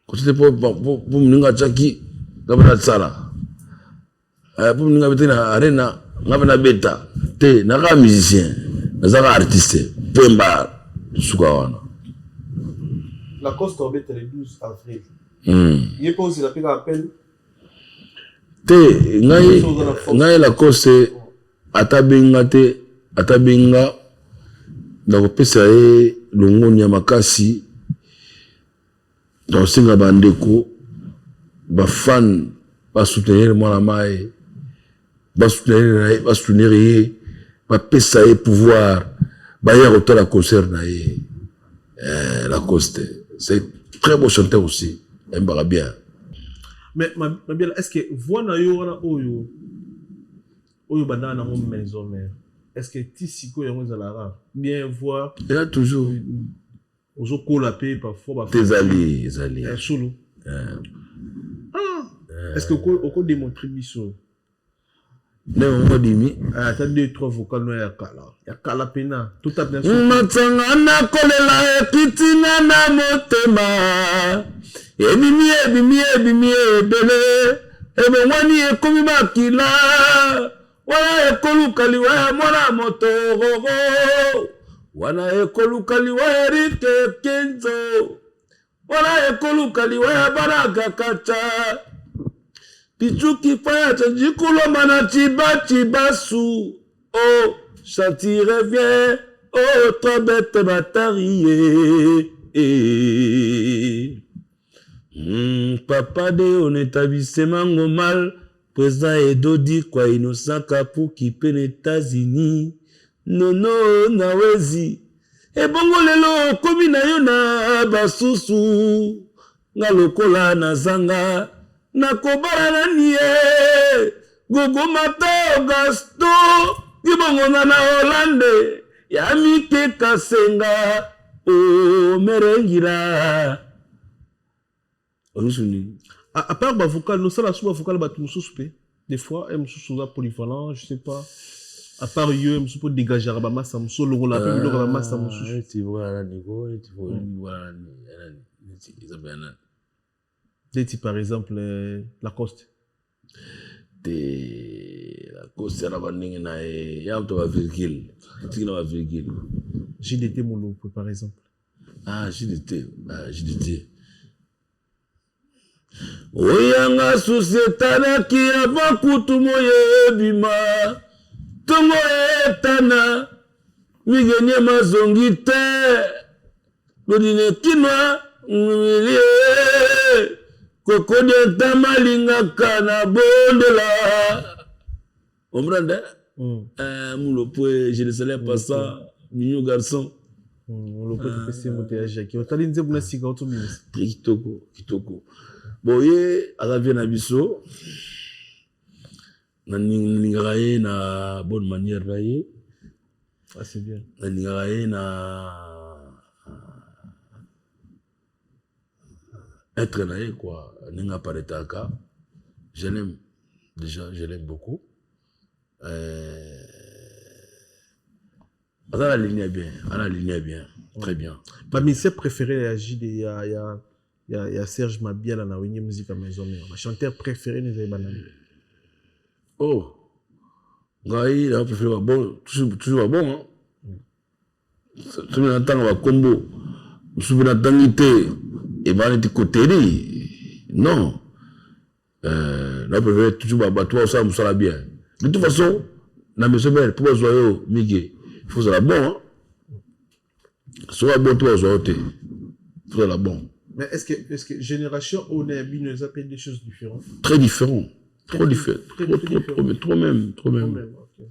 Kote po po moninga atiaki nga mpe nasala, po moninga abeti na arena nga mpe nabeta te. Naka musicien, nazaka artiste, point barre, suka wana. Lacoste obeta le 12 avril. Ye mpe ozela mpe kaka appel? Te, ngai Lacoste ata benga te, ata benga, nakopesa ye longoni ya makasi. Nakosenga bandeko bafan basoutenir mwana mai, basoutenir ye, bapesa ye pouvoir, baya kotala concert na ye. Lacoste, c'est très beau chanteur aussi, ayembaka bien. Mais Mabiala, est ce que voix na yo wana oyo bandaka nango Maison Mère, est ce que ti sikoyo yango ezalaka bien, voix? Eza toujours. Ozokola mpe parfois? Te, ezali, ezali. Solo? Est ce que okodémontrer biso? Ndenge moko dimi. Ata deux trois vocal no ya kala, ya kala pena tota. Matsanga nakolela ekitina na motema, ebimi, ebimi, ebimi ebele, ebongwani, ekomi makila wana ekoluka liwa ya mwana moto roro, wana ekoluka liwa ya Erike Kenzo, wana ekoluka liwa ya Baraka Kacha Pichuki Faya Chanjikuloma na Chiba Chibasu. Oh, chanti revient, oh, trop bête batari. Papa de on établissement mal président Edodi kwa Innocent Kapuki pe na États-Unis nono nawezi ebongo lelo okomi na yo na basusu, nga lokola nazanga nakobala nani ye Gogo Mateo Gaston kibongo na Hollande ya mike kasenga o merengila omisu nini. À part bavocal, nosala so bavocal bato mosusu mpe des fois e mosusu oza polyvalent, je sais pas, à part yo mosusu mpo dégageaka bamasa mosusu, olongola mpe biloko ya bamasa mosusu. Neti vocal nani ko, neti vocal nani, neti eza mpe ya nani? Neti par exemple Lacoste. Te, Lacoste yana bandenge na ye ya moto bavirgule, etiki na bavirgule. JDT Molopo par exemple. Ah, JDT, ah, JDT oyanga susi etalaki avant kutu moyebima ntongo etana migenie mazongi te lodine kinwa milie kokodi ntama alingaka na bondela, comprendre? Mulopwe, je ne salue pas ça, mignon garçon. Molopo, topesi ye moto ya Jacki otali nzembo na sika otobimisa. Kitoko, kitoko. Bon, ye aza vie na biso, nalingaka ye na bonne manière na ye. Ah, c'est bien. Nalingaka ye na être na ye quoi, ndenge aparetaka, je l'aime déjà, je l'aime beaucoup. Aza na ligne ya bien, aza na ligne ya bien, très bien. Bamusicien préféré ya JD ya Serge Mabiala na Wenge Musique ya Maison Mère, bachanteur préféré na ezali banani? Oh, ngai na préféré babon, toujours, toujours babon. Soki natanga bakombo mosusu mpe natangi te, ebaa neti koteli. Non, na préféré toujours bato basala mosala bien. De toute façon, na Maison Mère, mpo bazwa yo mike, faut ozala bon. Soki bon te, bazwa yo te. Faut ozala bon. Mais est-ce que génération oyo na ya bino eza mpe des choses différentes? Très différent, trop différent, trop, trop, trop, trop même, trop même. Même, ok.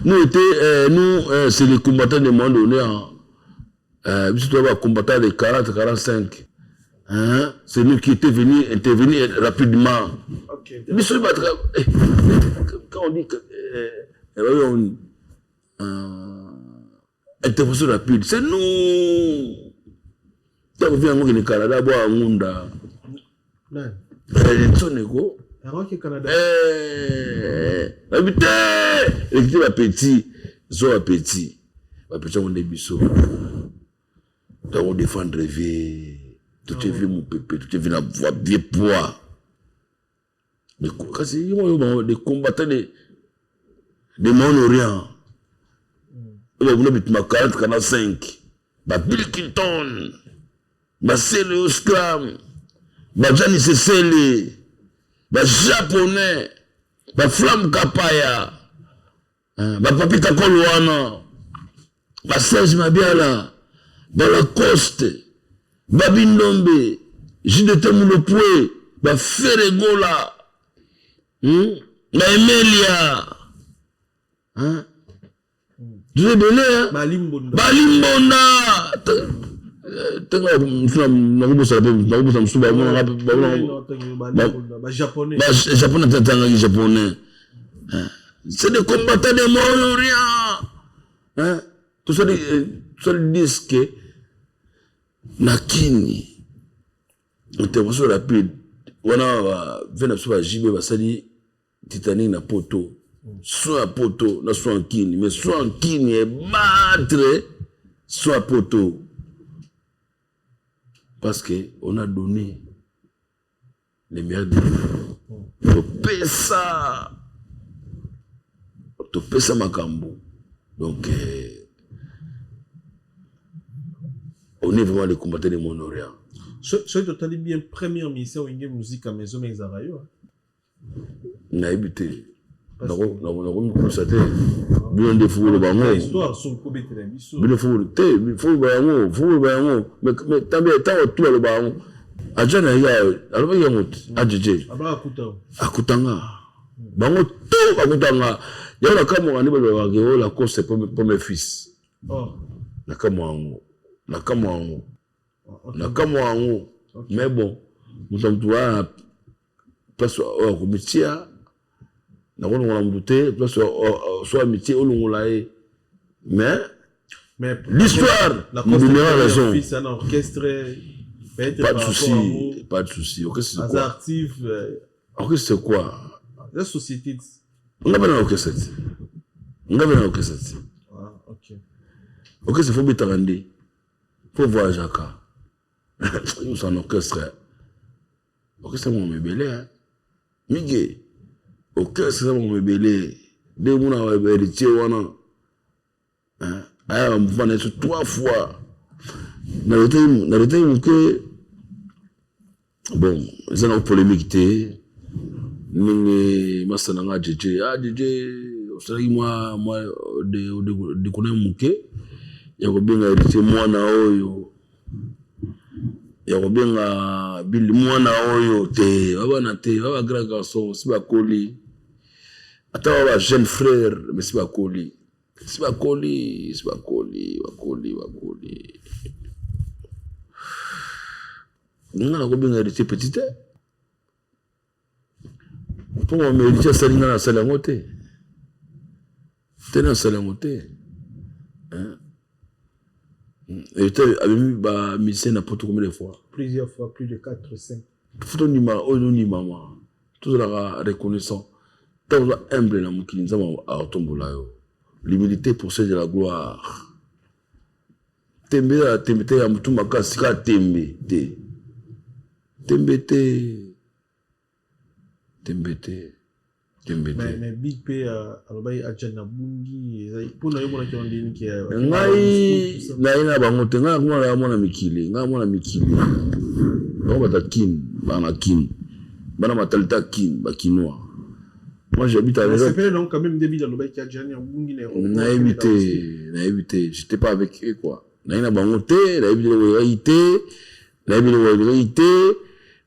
Nous était, nous, c'est les combattants de moment donné, hein. Biso toza bacombattant de 40 45, hein? C'est nous qui étions venus intervenir rapidement. Biso bato, quand on dit que intervention rapide, c'est nous. Ntango vi yango kende Canada bwa ngunda. Nani? Nsoneko. Akoki Canada. Babi te, elekiti bapetit, zo bapetit. Bapesa yango nde biso. Toko défendre vie. Totie vie mopepe, totie vie na voix, vie poids. Kasi yo oyo bango des combattants de Moyen-Orient. Oyo babunda bitumba 40 45. Ba Bill Clinton, ba Celeo Scram, ba Gianni Sesele, ba Japonais, ba Flamme Kapaya, ba Papi Kakol wana, ba Serge Mabiala, ba Lacoste, ba Bindombe, JDT Mulopwe, ba Ferre Gola, ba Emelia, hein? Toza ebele, hein? Balimbonda. Balimbonda. Tanga mosusu nakobosana mpe nakobosana mosusu bamonaka Japonais. Japonais, tatangaki japonais. C'est des combattants de Moyen-Orient, hein? Tosali tosali disque na Kini, intervention rapide wana. Ve na biso bajibe basali Titanic na Poto, son ya Poto na son ya Kini, mais son ya Kini ebattre son ya Poto parce que on a donné les meilleurs de nous. Topesa, topesa makambo. Donc on est vraiment les combattants de Moyen-Orient. Soki totali bien, première mission Wenge Musica Maison Mère ezalaka yo. Nayebi te, nakomikulusa te. Bino nde faut koloba yango. Histoire so kobetela biso. Bino faut te, faut koloba yango, faut koloba yango. Mais tambe ntango tu baloba yango, aja na ye alobaki yango te, ajeje. Abaka kuta. Akutanga bango to bakutanga yango. Nakamwaka nde balobaka oyo Lacoste premier fils. Oh. Nakamwa yango, nakamwa yango, nakamwa yango. Mais bon, moto ya motu wana, place oyo akomitia, nakolongola motu te. Place so amitie, olongola ye, mais Mais l'histoire nous donnera raison. Fils un orchestre peut-être. Pas de souci, pas de souci. Orchestre, c'est quoi? Actif. Orchestre, c'est quoi? La société. Nga mpe na orchestre ti, nga mpe na orchestre ti. Ah, ok. Orchestre faut betaka nde, faut voyageaka nyonso en orchestre. Orchestre moko ebele mige, orchestre eza moko ebele. Nde omona héritier wana aya bamouvement na ye trois fois. Naretaki moke. Bon, eza na polémique te. Ndenge masa na nga Jeje, ah Jeje, osalaki mwa déconner moke ya kobenga héritier mwana oyo, ya kobenga Bili mwana oyo te. Babana te, baba grand garçon, si bakoli, ata ba ba jeune frère, mais si bakoli, si bakoli, si bakoli, bakoli, bakoli. Nga nakobenga héritier petit te, mpo mama héritier asali, nga nasali yango te, te nasali yango te. Héritier abimi bamusicien na Poto combien de fois? Plusieurs fois, plus de 4, 5. Faut tondima oyo tondimama, tozalaka reconnaissant. Ntango oza humble na mokili, Nzambe akotombola yo. L'humilité procède de la gloire. Tembe ezala tembe te ya motu makasi, kaka tembe te, tembe te, tembe te, tembe te. Mais big mpe alobaki aja na bungi mpona yo, monaki ndeni ke? Ngai naye na bango te. Ngai nakoma na mwana mikili, ngai mwana mikili. Bango bata Kine, bana Kine, bana mentalité ya Kine, bakinois. Moi, j'habite à Nasepele nango quand même nde Bill alobaki ajani ya bungi na Nayebi te, nayebi te. J'étais pas avec eux, quoi. Naye na bango te, nayebi te eloko te, nayebi eloko elekaki te,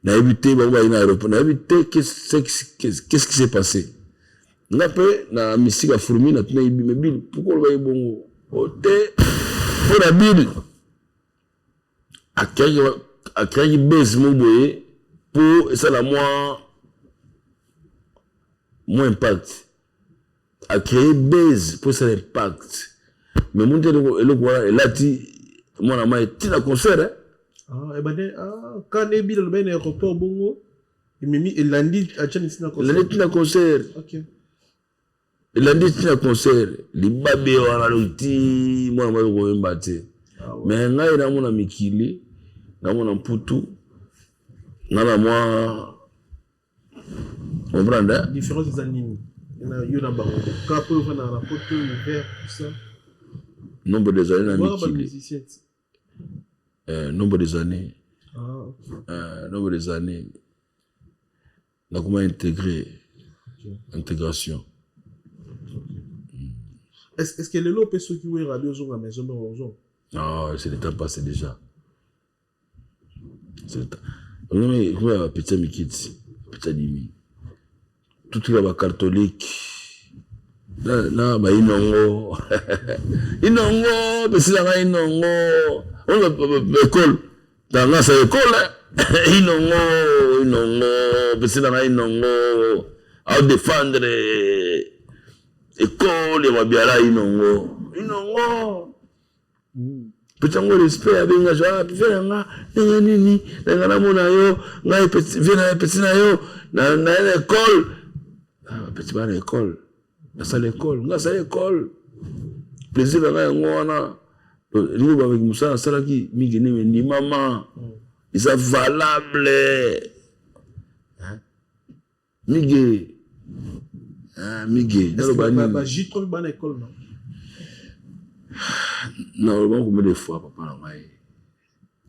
nayebi te. Bango bayi na aéroport, nayebi te qu'est-ce qui s'est passé. Nga mpe na misika fourmi natuna yebi. Mais Bill, pourquoi olobaki bongo? O te, mpo na Bill akreaki base moko boye mpo esala mwa impact. Acréé base mpo esala impact, mais moni te eloko wana elati mwana mai ntina concert. Ebande kana Bill alobaki na aéroport bongo, ememi elandi atiani ntina. Elandi ntina concert. Ok. Elandi ti na concert, libabe wana donc ti mwana mwasi koyemba te. Mais ngai namona mikili, namona mputu, nga na mwa comprendre, hein? Différence eza nini na yo na bango? Kaka mpo ofandaka na poto, hiver, tout ça. Nombre des années na Bwaka mikili. Bamusicien ti. Nombre des années. Ah, ok. Nombre des années nakoma intégré, intégration. Est-ce que lelo mpe soki Wera abi ozonga maison mère, ozonga? Non, c'est le temps passé déjà. C'est le temps. Oyo kuma bapetits mikiti, petit dimi. Tutika bacatholique na bainongo inongo pesilanga inongo oyo baekole tanga sa ekole inongo inongo pesilanga inongo aodéfendre ekole ya Mabiala inongo inongo peti yango respect. Abenga zo, ah, vie na nga ndenge nini na nga namona yo ngai vie na petit na yo na na na école. Ah, petit bana école, nasala école, nga asala école, plaisir na ngai yango wana. Elingi bameki mosala nasalaki mingi nini ndimama eza valable. Hein? Mige, ah, mige naloba nini? Ba J3 mpe bana école, non? Naloba combien de fois, papa na ngai,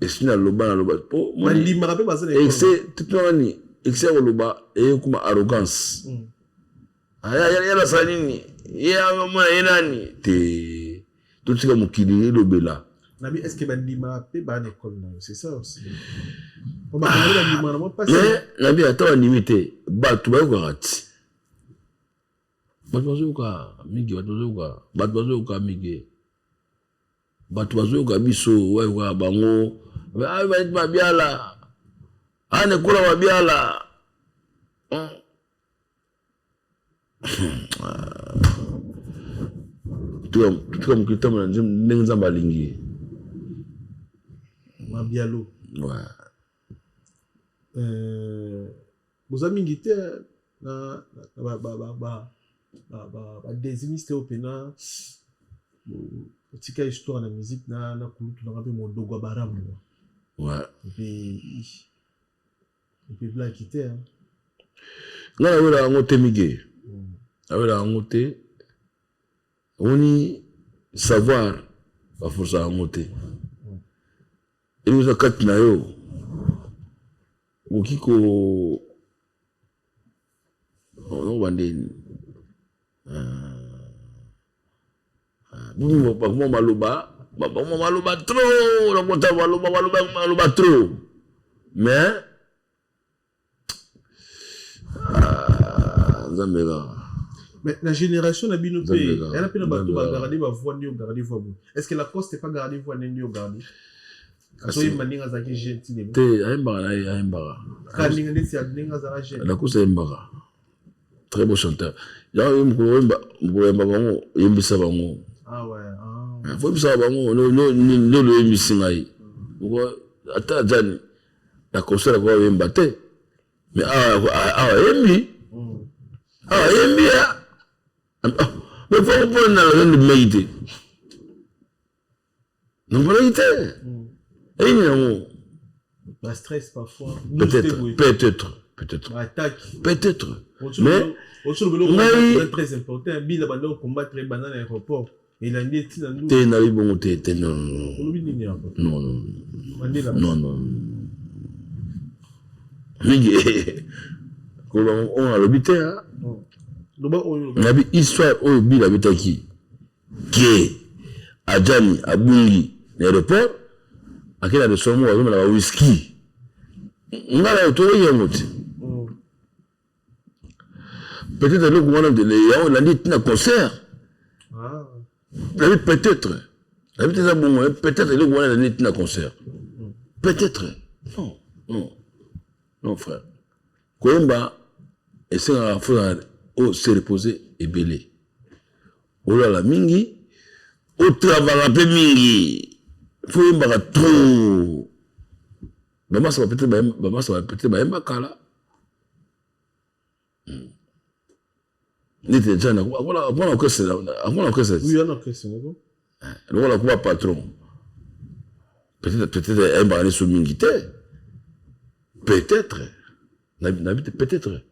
esi naloba, naloba po Bandimaka mpe baza na école. Excès tutunani, excès ya koloba eyekuma arrogance. Yala asala nini, ye amona ye nani te, totika mokili elobela. Nabi, est ce que bandimaka mpe bana école na yo? C'est ça aussi. Po bakongoli bandimaka na mwa mpasi. Mais nabi ata bandimi te, bato bayokaka ti bato bazoyoka mingi, bato bazoyoka, bato bazoyoka mingi, bato bazoyoka biso, bayokaka bango. Ah, baneti Mabiala ana ekola Mabiala. Tuka mokili tambola ndenge Nzambe alingi. Mabialo. Ouais. Boza mingi te na badésimiste oyo mpena otika histoire na musique na kulutu nanga mpe modogo ya baramu. Epe blaki te, hein. Ngai nawela yango te, mige, nawela yango te. Omoni, savoir baforsa yango te. Elingi oza kati na yo, okoki ko oba ndeni bakoma maloba, bakoma maloba trop, nakota maloba, maloba, maloba trop, mais ah, Nzambe kaka. Mais la génération na bino mpe Nzambe kaka. yana mpe na bato Nzambe kaka. Bagarde bavoix nde ogarde voix boye. Est ce que Lacoste pas garde voix ndenge ogarde? Azoyemba ndenge azalaki jeune ti lelo? Te, ayembaka na ye, ayembaka. Kaka ndenge ndeti ndenge azalaka jeune. Lacoste ayembaka, très beau chanteur. Yango ye mokolo oyemba, mokolo oyemba bango, oyembisa bango. Ah ouais, ah. Fo oyebisaka bango nde oyembisi ngai. Ata ajani na concert akoka oyemba te, mais awa awa ayembi, awa ayembi ya. Mais fo mpona na ndimaki te, namponaki te eyini yango. Ba stress parfois. Peut-être, peut-être, peut-être. Attaque. Peut-être, mais ngai très important bila banda combattre banda na aéroport elandi etina ndu. Te, nayebi bongo te, te, non, non. Olobi nini yango? Non, non. Mandela. Non, non, mingi koloba oyo alobi te. Loba oyo. Nayebi histoire oyo bila abetaki ke ajani abungi na aéroport, ake na restaurant moko, azomela ba whisky. Ngai na toyoki yango te. Peut-être eloko wana yango elandi ntina concert. Nayebi peut-être, nayebi te, eza bongo. Peut-être eloko wana elandi ntina concert, peut-être. Non, non, non, frère, koyemba esengaka fo o se reposer ebele, olala mingi, otravaka mpe mingi, fo oyembaka trop. Bamasa peut-être, bamasa peut-être bayemba kala. Neti Djani akoma na orchestre, akoma na orchestre. Oui, ana orchestre moko. Lokola akoma patron. Peut-être peut-être ayembaka ne so mingi te. Peut-être. Nabi te peut-être.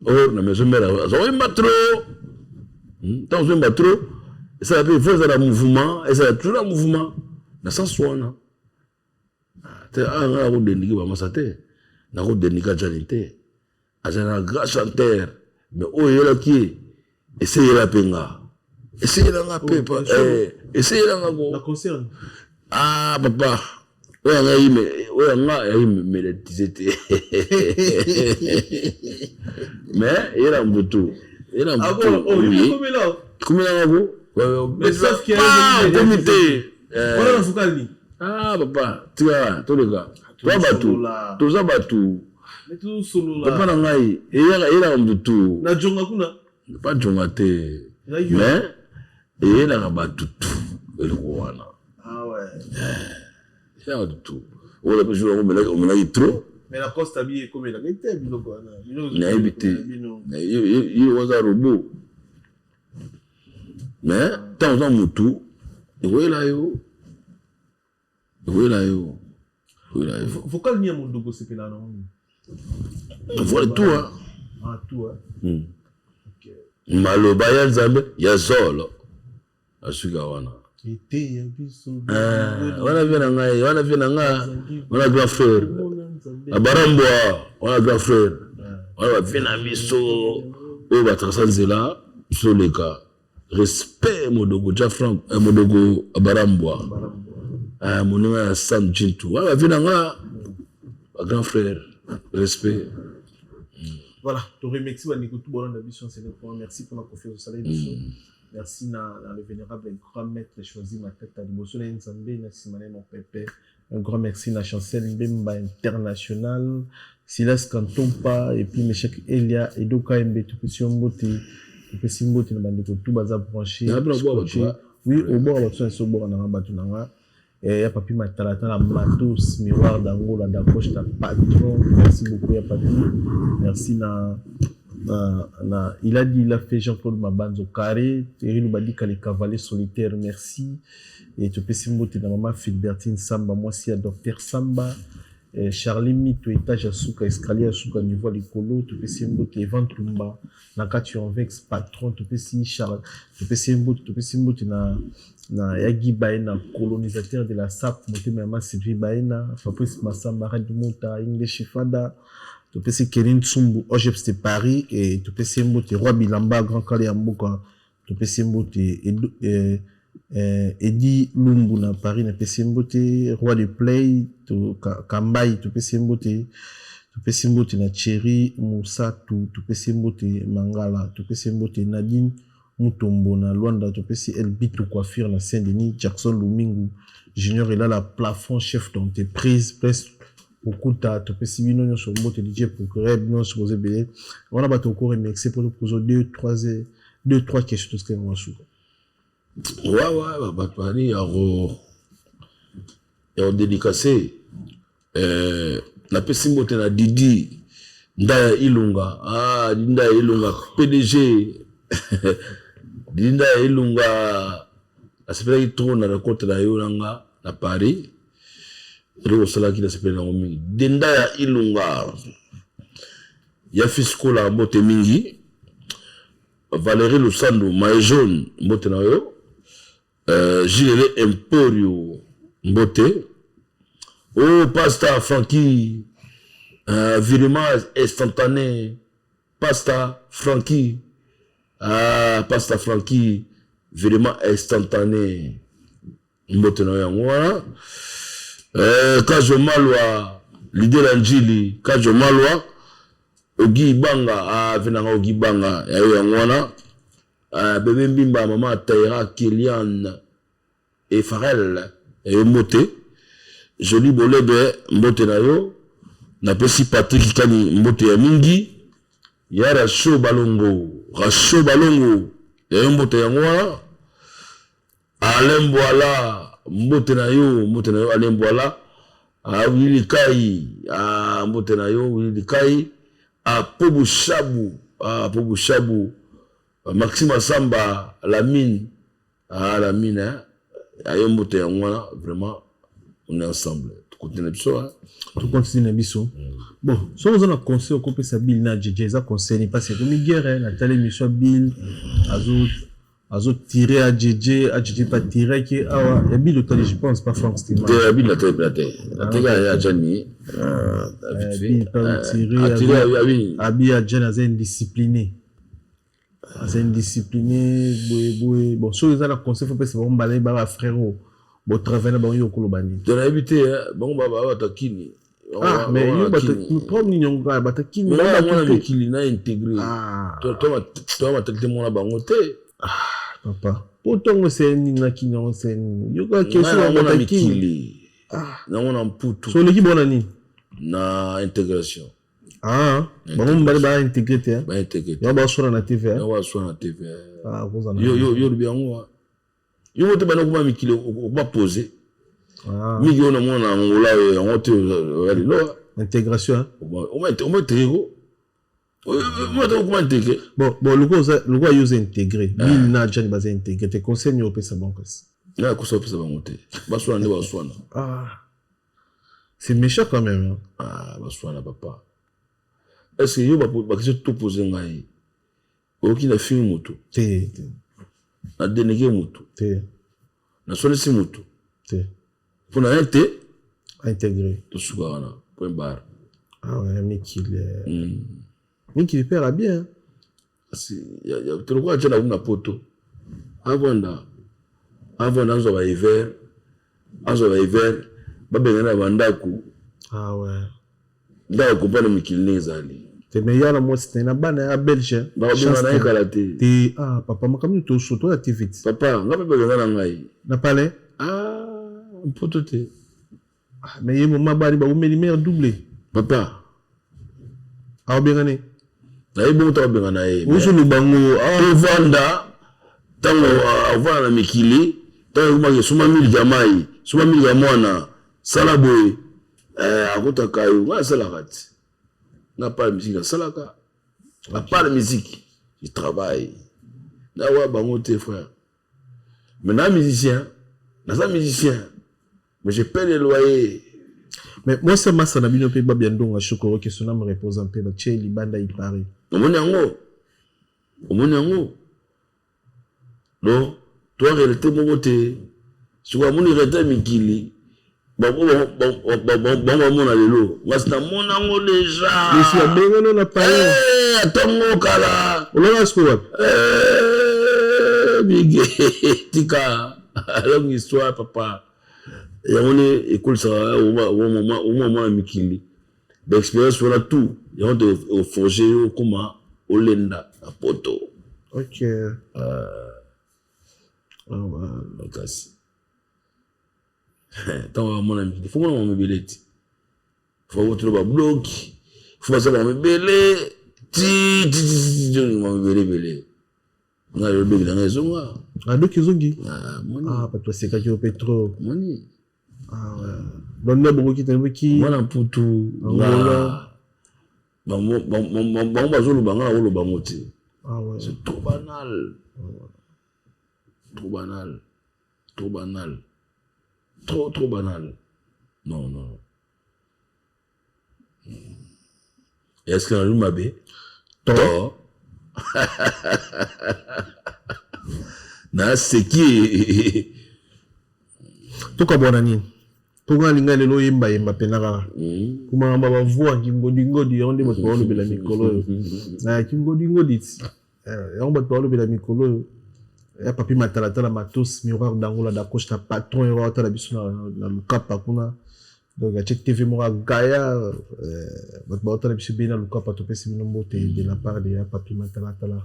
Or na maison mère azoyemba trop. Ntango ozoyemba trop, esala mpe faut ezala mouvement, ezala toujours na mouvement. Na sens wana. Te awa nga nakodendiki bamasa te. Nakodendika Djani te. Aza na grand chanteur. Mais oyo eyelaki ye, eseyela mpe nga. Eseyela nga mpe, eseyela nga ko. Na concert. Ah papa, oyo nga yi oyo nga yayi médiatise te. Mais eyela mbutu. Eyela mbutu. Oui. Komela nga ko. Mais sauf qu'il y a komi te. Wana na vocal ni. Ah papa, tika toleka. Toza bato, toza bato. Papa na ngai, eyelaka mutu. Na jonga kuna. Pa jonga te. Mais eyelaka bato tu eloko wana. Ah ouais. Eyelaka bato tu. Oyo pe jour yango omelaki trop. Mais la Costa bi ekomelaka te biloko wana. Nayebi te. Ye waza robot. Mais ntango oza mutu ekoyela yo. Ekoyela yo. Ekoyela yo. Vocal ni ya Modogo sepela na ngo. Vocal tout hein. Ah tout hein. Okay. Maloba ya Nzambe ya solo. Asuka wana. Eteya biso. Wana vie na ngai, wana vie na nga, wana grand frère. Abarambwa, wana grand frère. Wana ba vie na biso oyo batrasa nzela biso leka. Respect Modogo Ja Frank, Modogo Abarambwa. Moninga ya Sam Tshintu. Wana ba vie na nga, ba grand frère. Respect. Voilà, to remercie ba ndeko tout bolanda biso c'est le point. Merci pour la confiance au salaire biso. Merci na le vénérable grand maître choisi Matata liboso na Nzambe na Simane mon pépé. Un grand merci na Chancel Mbemba International, Silas Kantompa et puis Meshek Elia Edoka Mbe topesi yo mbote, topesi mbote na bandeko tout baza branché. Oui, au bord bato so bord na bato na nga. Ya Papi Matalatala Matos Miroir d'Angola d'Acosta patron. Merci beaucoup ya Papi. Merci na na il a dit il a fait Jean-Claude Mabanzo carré, Thierry Lubadika les cavaliers solitaires, merci. Et topesi mbote na mama Philbertine Samba, mwasi ya docteur Samba, Charlie Mito étage ya suka, escalier ya suka niveau likolo, topesi mbote Evan Tumba na kati ya Vex patron, topesi Charles, topesi mbote na Yagi Baena colonisateur de la SAP, motema ya ma Sylvie Baena, Fabrice Massamba, Red Mota, English Fada, topesi Kerin Tsumbu, Ojeps de Paris, et topesi mbote Roi Bilamba, Grand Kale ya mboka, topesi mbote Edi Lumbu na Paris na pesi mbote, Roi de Play, to Kambai, topesi mbote, topesi mbote na Thierry Moussa, topesi mbote Mangala, topesi mbote Nadine Mutombo na Luanda, topesi El Bitou Coiffure na Saint-Denis, Jackson Lumingu, Junior Elala plafond chef d'entreprise, Prince Okuta, topesi bino nyonso mbote DJ procureur bino nyonso boza ebele. Wana bato ko remercier pour poser 2 3 2 3 questions tout ce que moi suka. Ouais, bato bani ya ko dédicacer. Napesi mbote na Didi Ndaya Ilunga. Ah, Didi Ndaya Ilunga PDG. Didi Ndaya Ilunga asepelaki trop na rencontre na yo nanga na Paris. Eloko osalaki nasepeli nango mingi. Didi Ndaya Ilunga ya Fiscola mbote mingi. Valérie Lusando Maille jaune mbote na yo. Gilles Emporio mbote. Oh Pasta Francky, virement instantané. Pasta Francky, ah Pasta Francky, virement instantané. Mbote na yo yango wana. Kajo Malwa, leader Njili, Kajo Malwa, Ogi Banga, ah venanga Ogi Banga, ya yo yango wana. Bébé Mbimba, maman Taira, Kelian et Farel, ya yo mbote. Joli Bolebe, mbote na yo. Napesi Patrick Kani mbote ya mingi. Ya Racho Balongo, Racho Balongo, ya yo mbote yango wana. Alain Boala, mbote na yo, mbote na yo Alain Boala. Ah Willy Kai, ah mbote na yo Willy Kai. Ah Pobu Shabu. Ah, po Bushabu, Maxime Asamba, Lamine. Ah, Lamine, hein. Ayo mbote yango wana, vraiment, on est ensemble. Tokontinue na biso, hein. Tokontinue na biso. Bon, soki oza na conseil okopesa Bill na JJ, eza conseil ni parce que ekomi guerre. Natali émission ya Bill, azo tire a JJ, a JJ pa tiraki awa ya Bill. Otali, je pense pas, Frank Stima? Te, ya Bill natali mpena te. Nateka ya Jani. Bill pa tire abi ya Jani aza indiscipliné, aza indiscipliné boye boye. Bon, soki eza na conseil faut pesa bango mbala, yebaka frère botravaille na bango, yo okoloba nini? Te, nayebi te, bango batakini. Ah, mais yo bato problème nini yango kaka batakini? Mwana mikili na intégré to matali te, mwana bango te. Papa, po ntongo se nini na kini yango se nini? Yo kaka question. Mwana mikili nango na mputu. So oleki bona nini? Na intégration. Ah, bango mibale ba intégré te? Ba intégré te. Yango baswana na TV. Yango baswana na TV. Yo yo olobi yango, yo mo te bana okoma mikili, okoma posé mingi oyo namona na Angola oyo, yango te oya lelo. Intégration. Oma intégré ko, okoma intégré. Bon, lokola yo oza intégré, Bill na Jani baza intégré te, conseil nini opesa bango kasi? Nga kosa opesa bango te, baswana nde baswana. Ah, c'est méchant quand même, hein? Ah, baswana papa. Est ce que yo bakisi topose ngai, oyoki na fimi motu? Te, te. Na dénigre motu? Te. Naswanisi motu? Te. Mpo na ye te. Intégré. Tosuka wana, point barre. Ah ouais, mikili. Mikili père bien. Tolokola tia na na poto, avanda avanda, azwa bahiver, azwa bahiver, babengana na bandako. Ah ouais. Ndako comprendre mikili ndenge ezali. Te, mais ya na mwasi te na bana ya belge. Bakobenga na ye kala te. Te, ah papa, makambo nini toso toya te vite. Papa, nga mpe babenga na ngai. Na palais? Ah, mpoto te. Ah, mais ye moma bani baumeli mare double. Papa. Aobengane. Nayebi bongo ta babenga na ye. Ozoloba ngo. Tovanda ntango avanda na mikili, ntango ekomaki soma miliki ya mai, soma miliki ya mwana, sala boye, akotaka yo. Ngai nasalaka ti nga part musique, nasalaka à part musique, je travaille nawa bango te, frère. Mais na musicien, naza musicien, mais je paie le loyer. Mais mwasi ya masa na bino mpe babia ndonga shokoro ke son âme repose mpe, batie libanda ipare. Omoni yango, omoni yango. Donc toa réalité moko te. Sikoyo amoni réalité ya mikili, bango bamona lelo, ngasi namona yango déjà. Esi abengano na palais. Atongo kala. Olonga sikoyo wapi? Bige tika, longue histoire papa. Yango nde ekolisaka omwa mwana mikili, baexpérience wana tout yango te oforge yo okoma olenda na poto. Ok. Makasi ntango bamona mikili, faut mona mama ebele ti faut botolo babloki, faut basala mama ebele ti ti mama ebele ebele. Ngai lelo doki na ngai ezonga. Ah, doki ezongi. Ah, bato basekaki yo mpe trop. Moni. Donc nde bokoki te ki. Mwana mputu, bango bazoloba, ngai nakoloba ngo te. C'est trop banal, trop banal, trop banal, trop trop banal. Non, non, est ce que nalobi mabe to naseki? Tokabwana nini? Mpo nga alinga lelo oyembayemba mpena kaka komaka bavoix kingodingodi, yango nde bato baolobela mikolo oyo, kingodingodi ti yango bato baolobela mikolo oyo ya papi matalatala matos miroir dangola dacosta patron oyo aotala biso na Lukapa kuna. Donc atie TV moko agaya, bato baotala biso ebele na Lukapa. Topesi bino mbote de la part de ya papi matalatala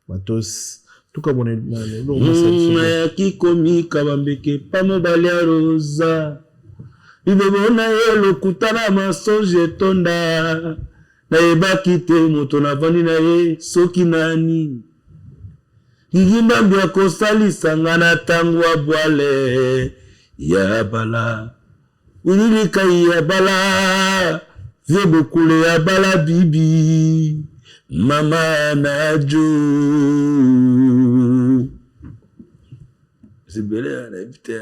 matos. Tukamona. Nayaki komika bambeke pa mobali ya Rosa, libobo na ye lokuta na mensonge etonda. Nayebaki te moto navandi na ye soki nani. Gigi Mbambi akosalisanga na ntango ya bwale ya bala wililikai ya bala vie bokule ya bala bibi. Mama na jo zibele nayebi te.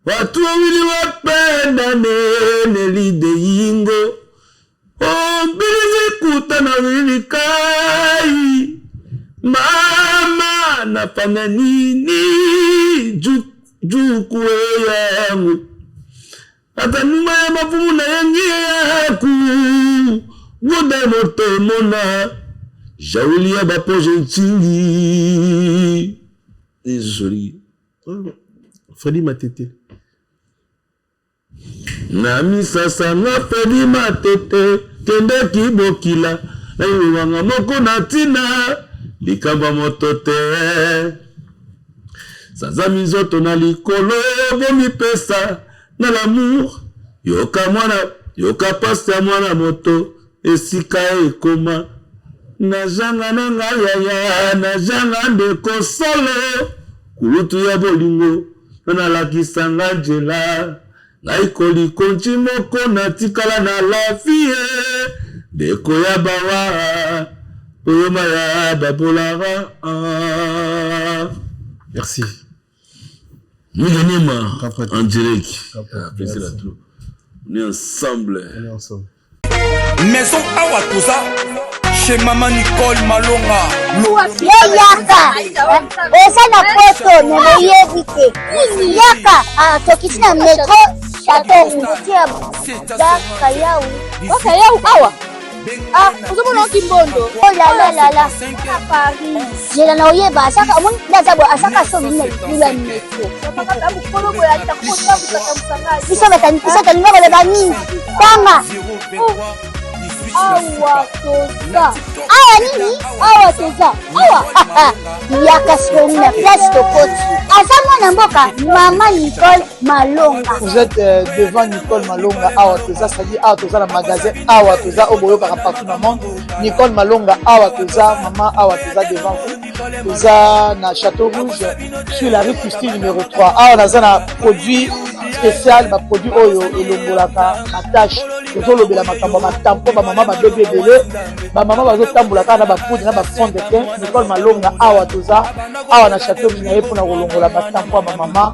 Watu wawili wapendane nelide yingo ombili zikutana wili kai mama nafanya nini jukue yangu ata nyuma ya mafumu na yangi yaku goda moto mona jauli ya bapoje ntingi ezoli. Freddy Matete. Na misasa nga Freddy Matete kendeki bokila nayebanga moko na ntina likambo ya moto te sanza minzoto na likolo bomipesa na l'amour yoka mwana yoka pasi ya mwana moto esika ekoma nazanga na ngai yaya nazanga ndeko solo kulutu ya bolingo nalakisa nga nzela ngai kolikonci moko natikala na lafie ndeko ya bawa oyoma ya babolara. Merci. Mouganema en direct. Ah, plaisir à trop. On est ensemble. On est ensemble. Maison Awa Toza chez Maman Nicole Malonga. Yo yaka oza na poto me boyebi te yaka ah, tokiti na metro chateau rouge bakayau bakayau awa. Ah, ozomona oki mbondo. Oh la la la la. Paris. Zela na oyeba asaka omoni nde aza boye asaka sobi na likolo ya metro. Biso biso tolinga koloba mingi. Tanga. Awa toza. Awa nini? Awa toza. Awa. Yaka sikoyo na place tokoti. Aza mwana mboka Mama Nicole Malonga. Vous êtes devant Nicole Malonga awa toza, c'est-à-dire awa toza na magasin awa toza oyo boyokaka partout na monde. Nicole Malonga awa toza, maman awa toza devant vous. Toza na Château Rouge sur la rue Christine numéro 3. Awa naza na produit spécial, ba produit oyo elongolaka ba tâche. Tozolobela makambo ya batampo, bamama babebi ebele, bamama bazotambola kaka na bapoudre na bafond de teint. Nicole Malonga awa toza awa na Château Rouge na ye mpona kolongola batampo ya bamama,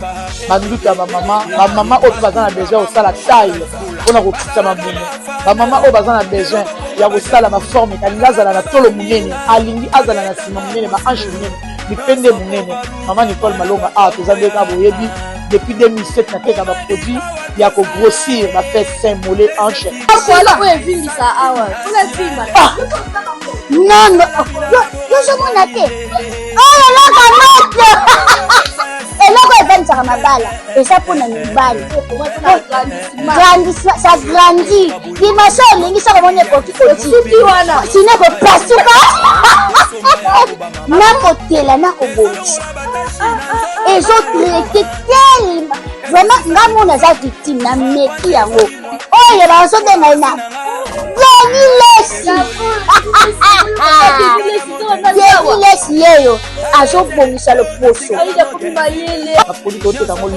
banduta ya bamama, bamama oyo mpe baza na besoin ya kosala taille mpona kokitisa mabumu, bamama oyo baza na besoin ya kosala baforme, alingi azala na tolo monene, alingi azala na nsima monene, bahanche monene, mipende monene. Mama Nicole Malonga awa toza nde kaka boyebi depuis 2007 nateka baproduit ya kogrossir bafesse, sein, mollet, hanche. Voilà oyo evimbisa awa. Mpona evimba. Non, non, yo ozomona te oyo eloko moto eloko evandisaka mabala eza mpona mibali. Grandissement, ça grandit. Dimension olingi soko omoni ekoki Soki wana. Sino kopasuka nakotela nakobongisa ezotraite tellement vraiment. Nga mona aza victime na meki yango oyo bazobenga ye na Denis Lesi. Denis Lesi yeyo azobongisa loposo. Baproduit toteka yango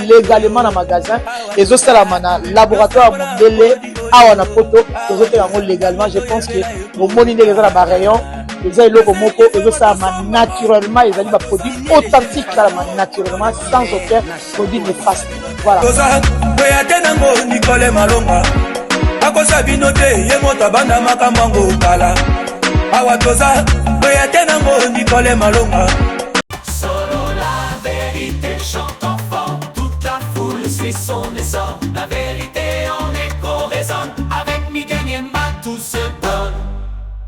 légalement na magasin, ezosalama na laboratoire ya mondele awa na poto. Tozoteka yango légalement. Je pense que bomoni ndenge eza na barayon. Eza eloko moko ezosalama naturellement, ezali baproduit authentique, esalama naturellement sans aucun produit néfaste. Voilà. Toza boya te nango Nicole Malonga akosa bino te, ye moto abanda makambo yango kala. Awa toza boya te nango Nicole Malonga. Solo la vérité chante enfant, toute la foule suit son essor. La vérité en écho résonne, avec Miguel Niemba tout se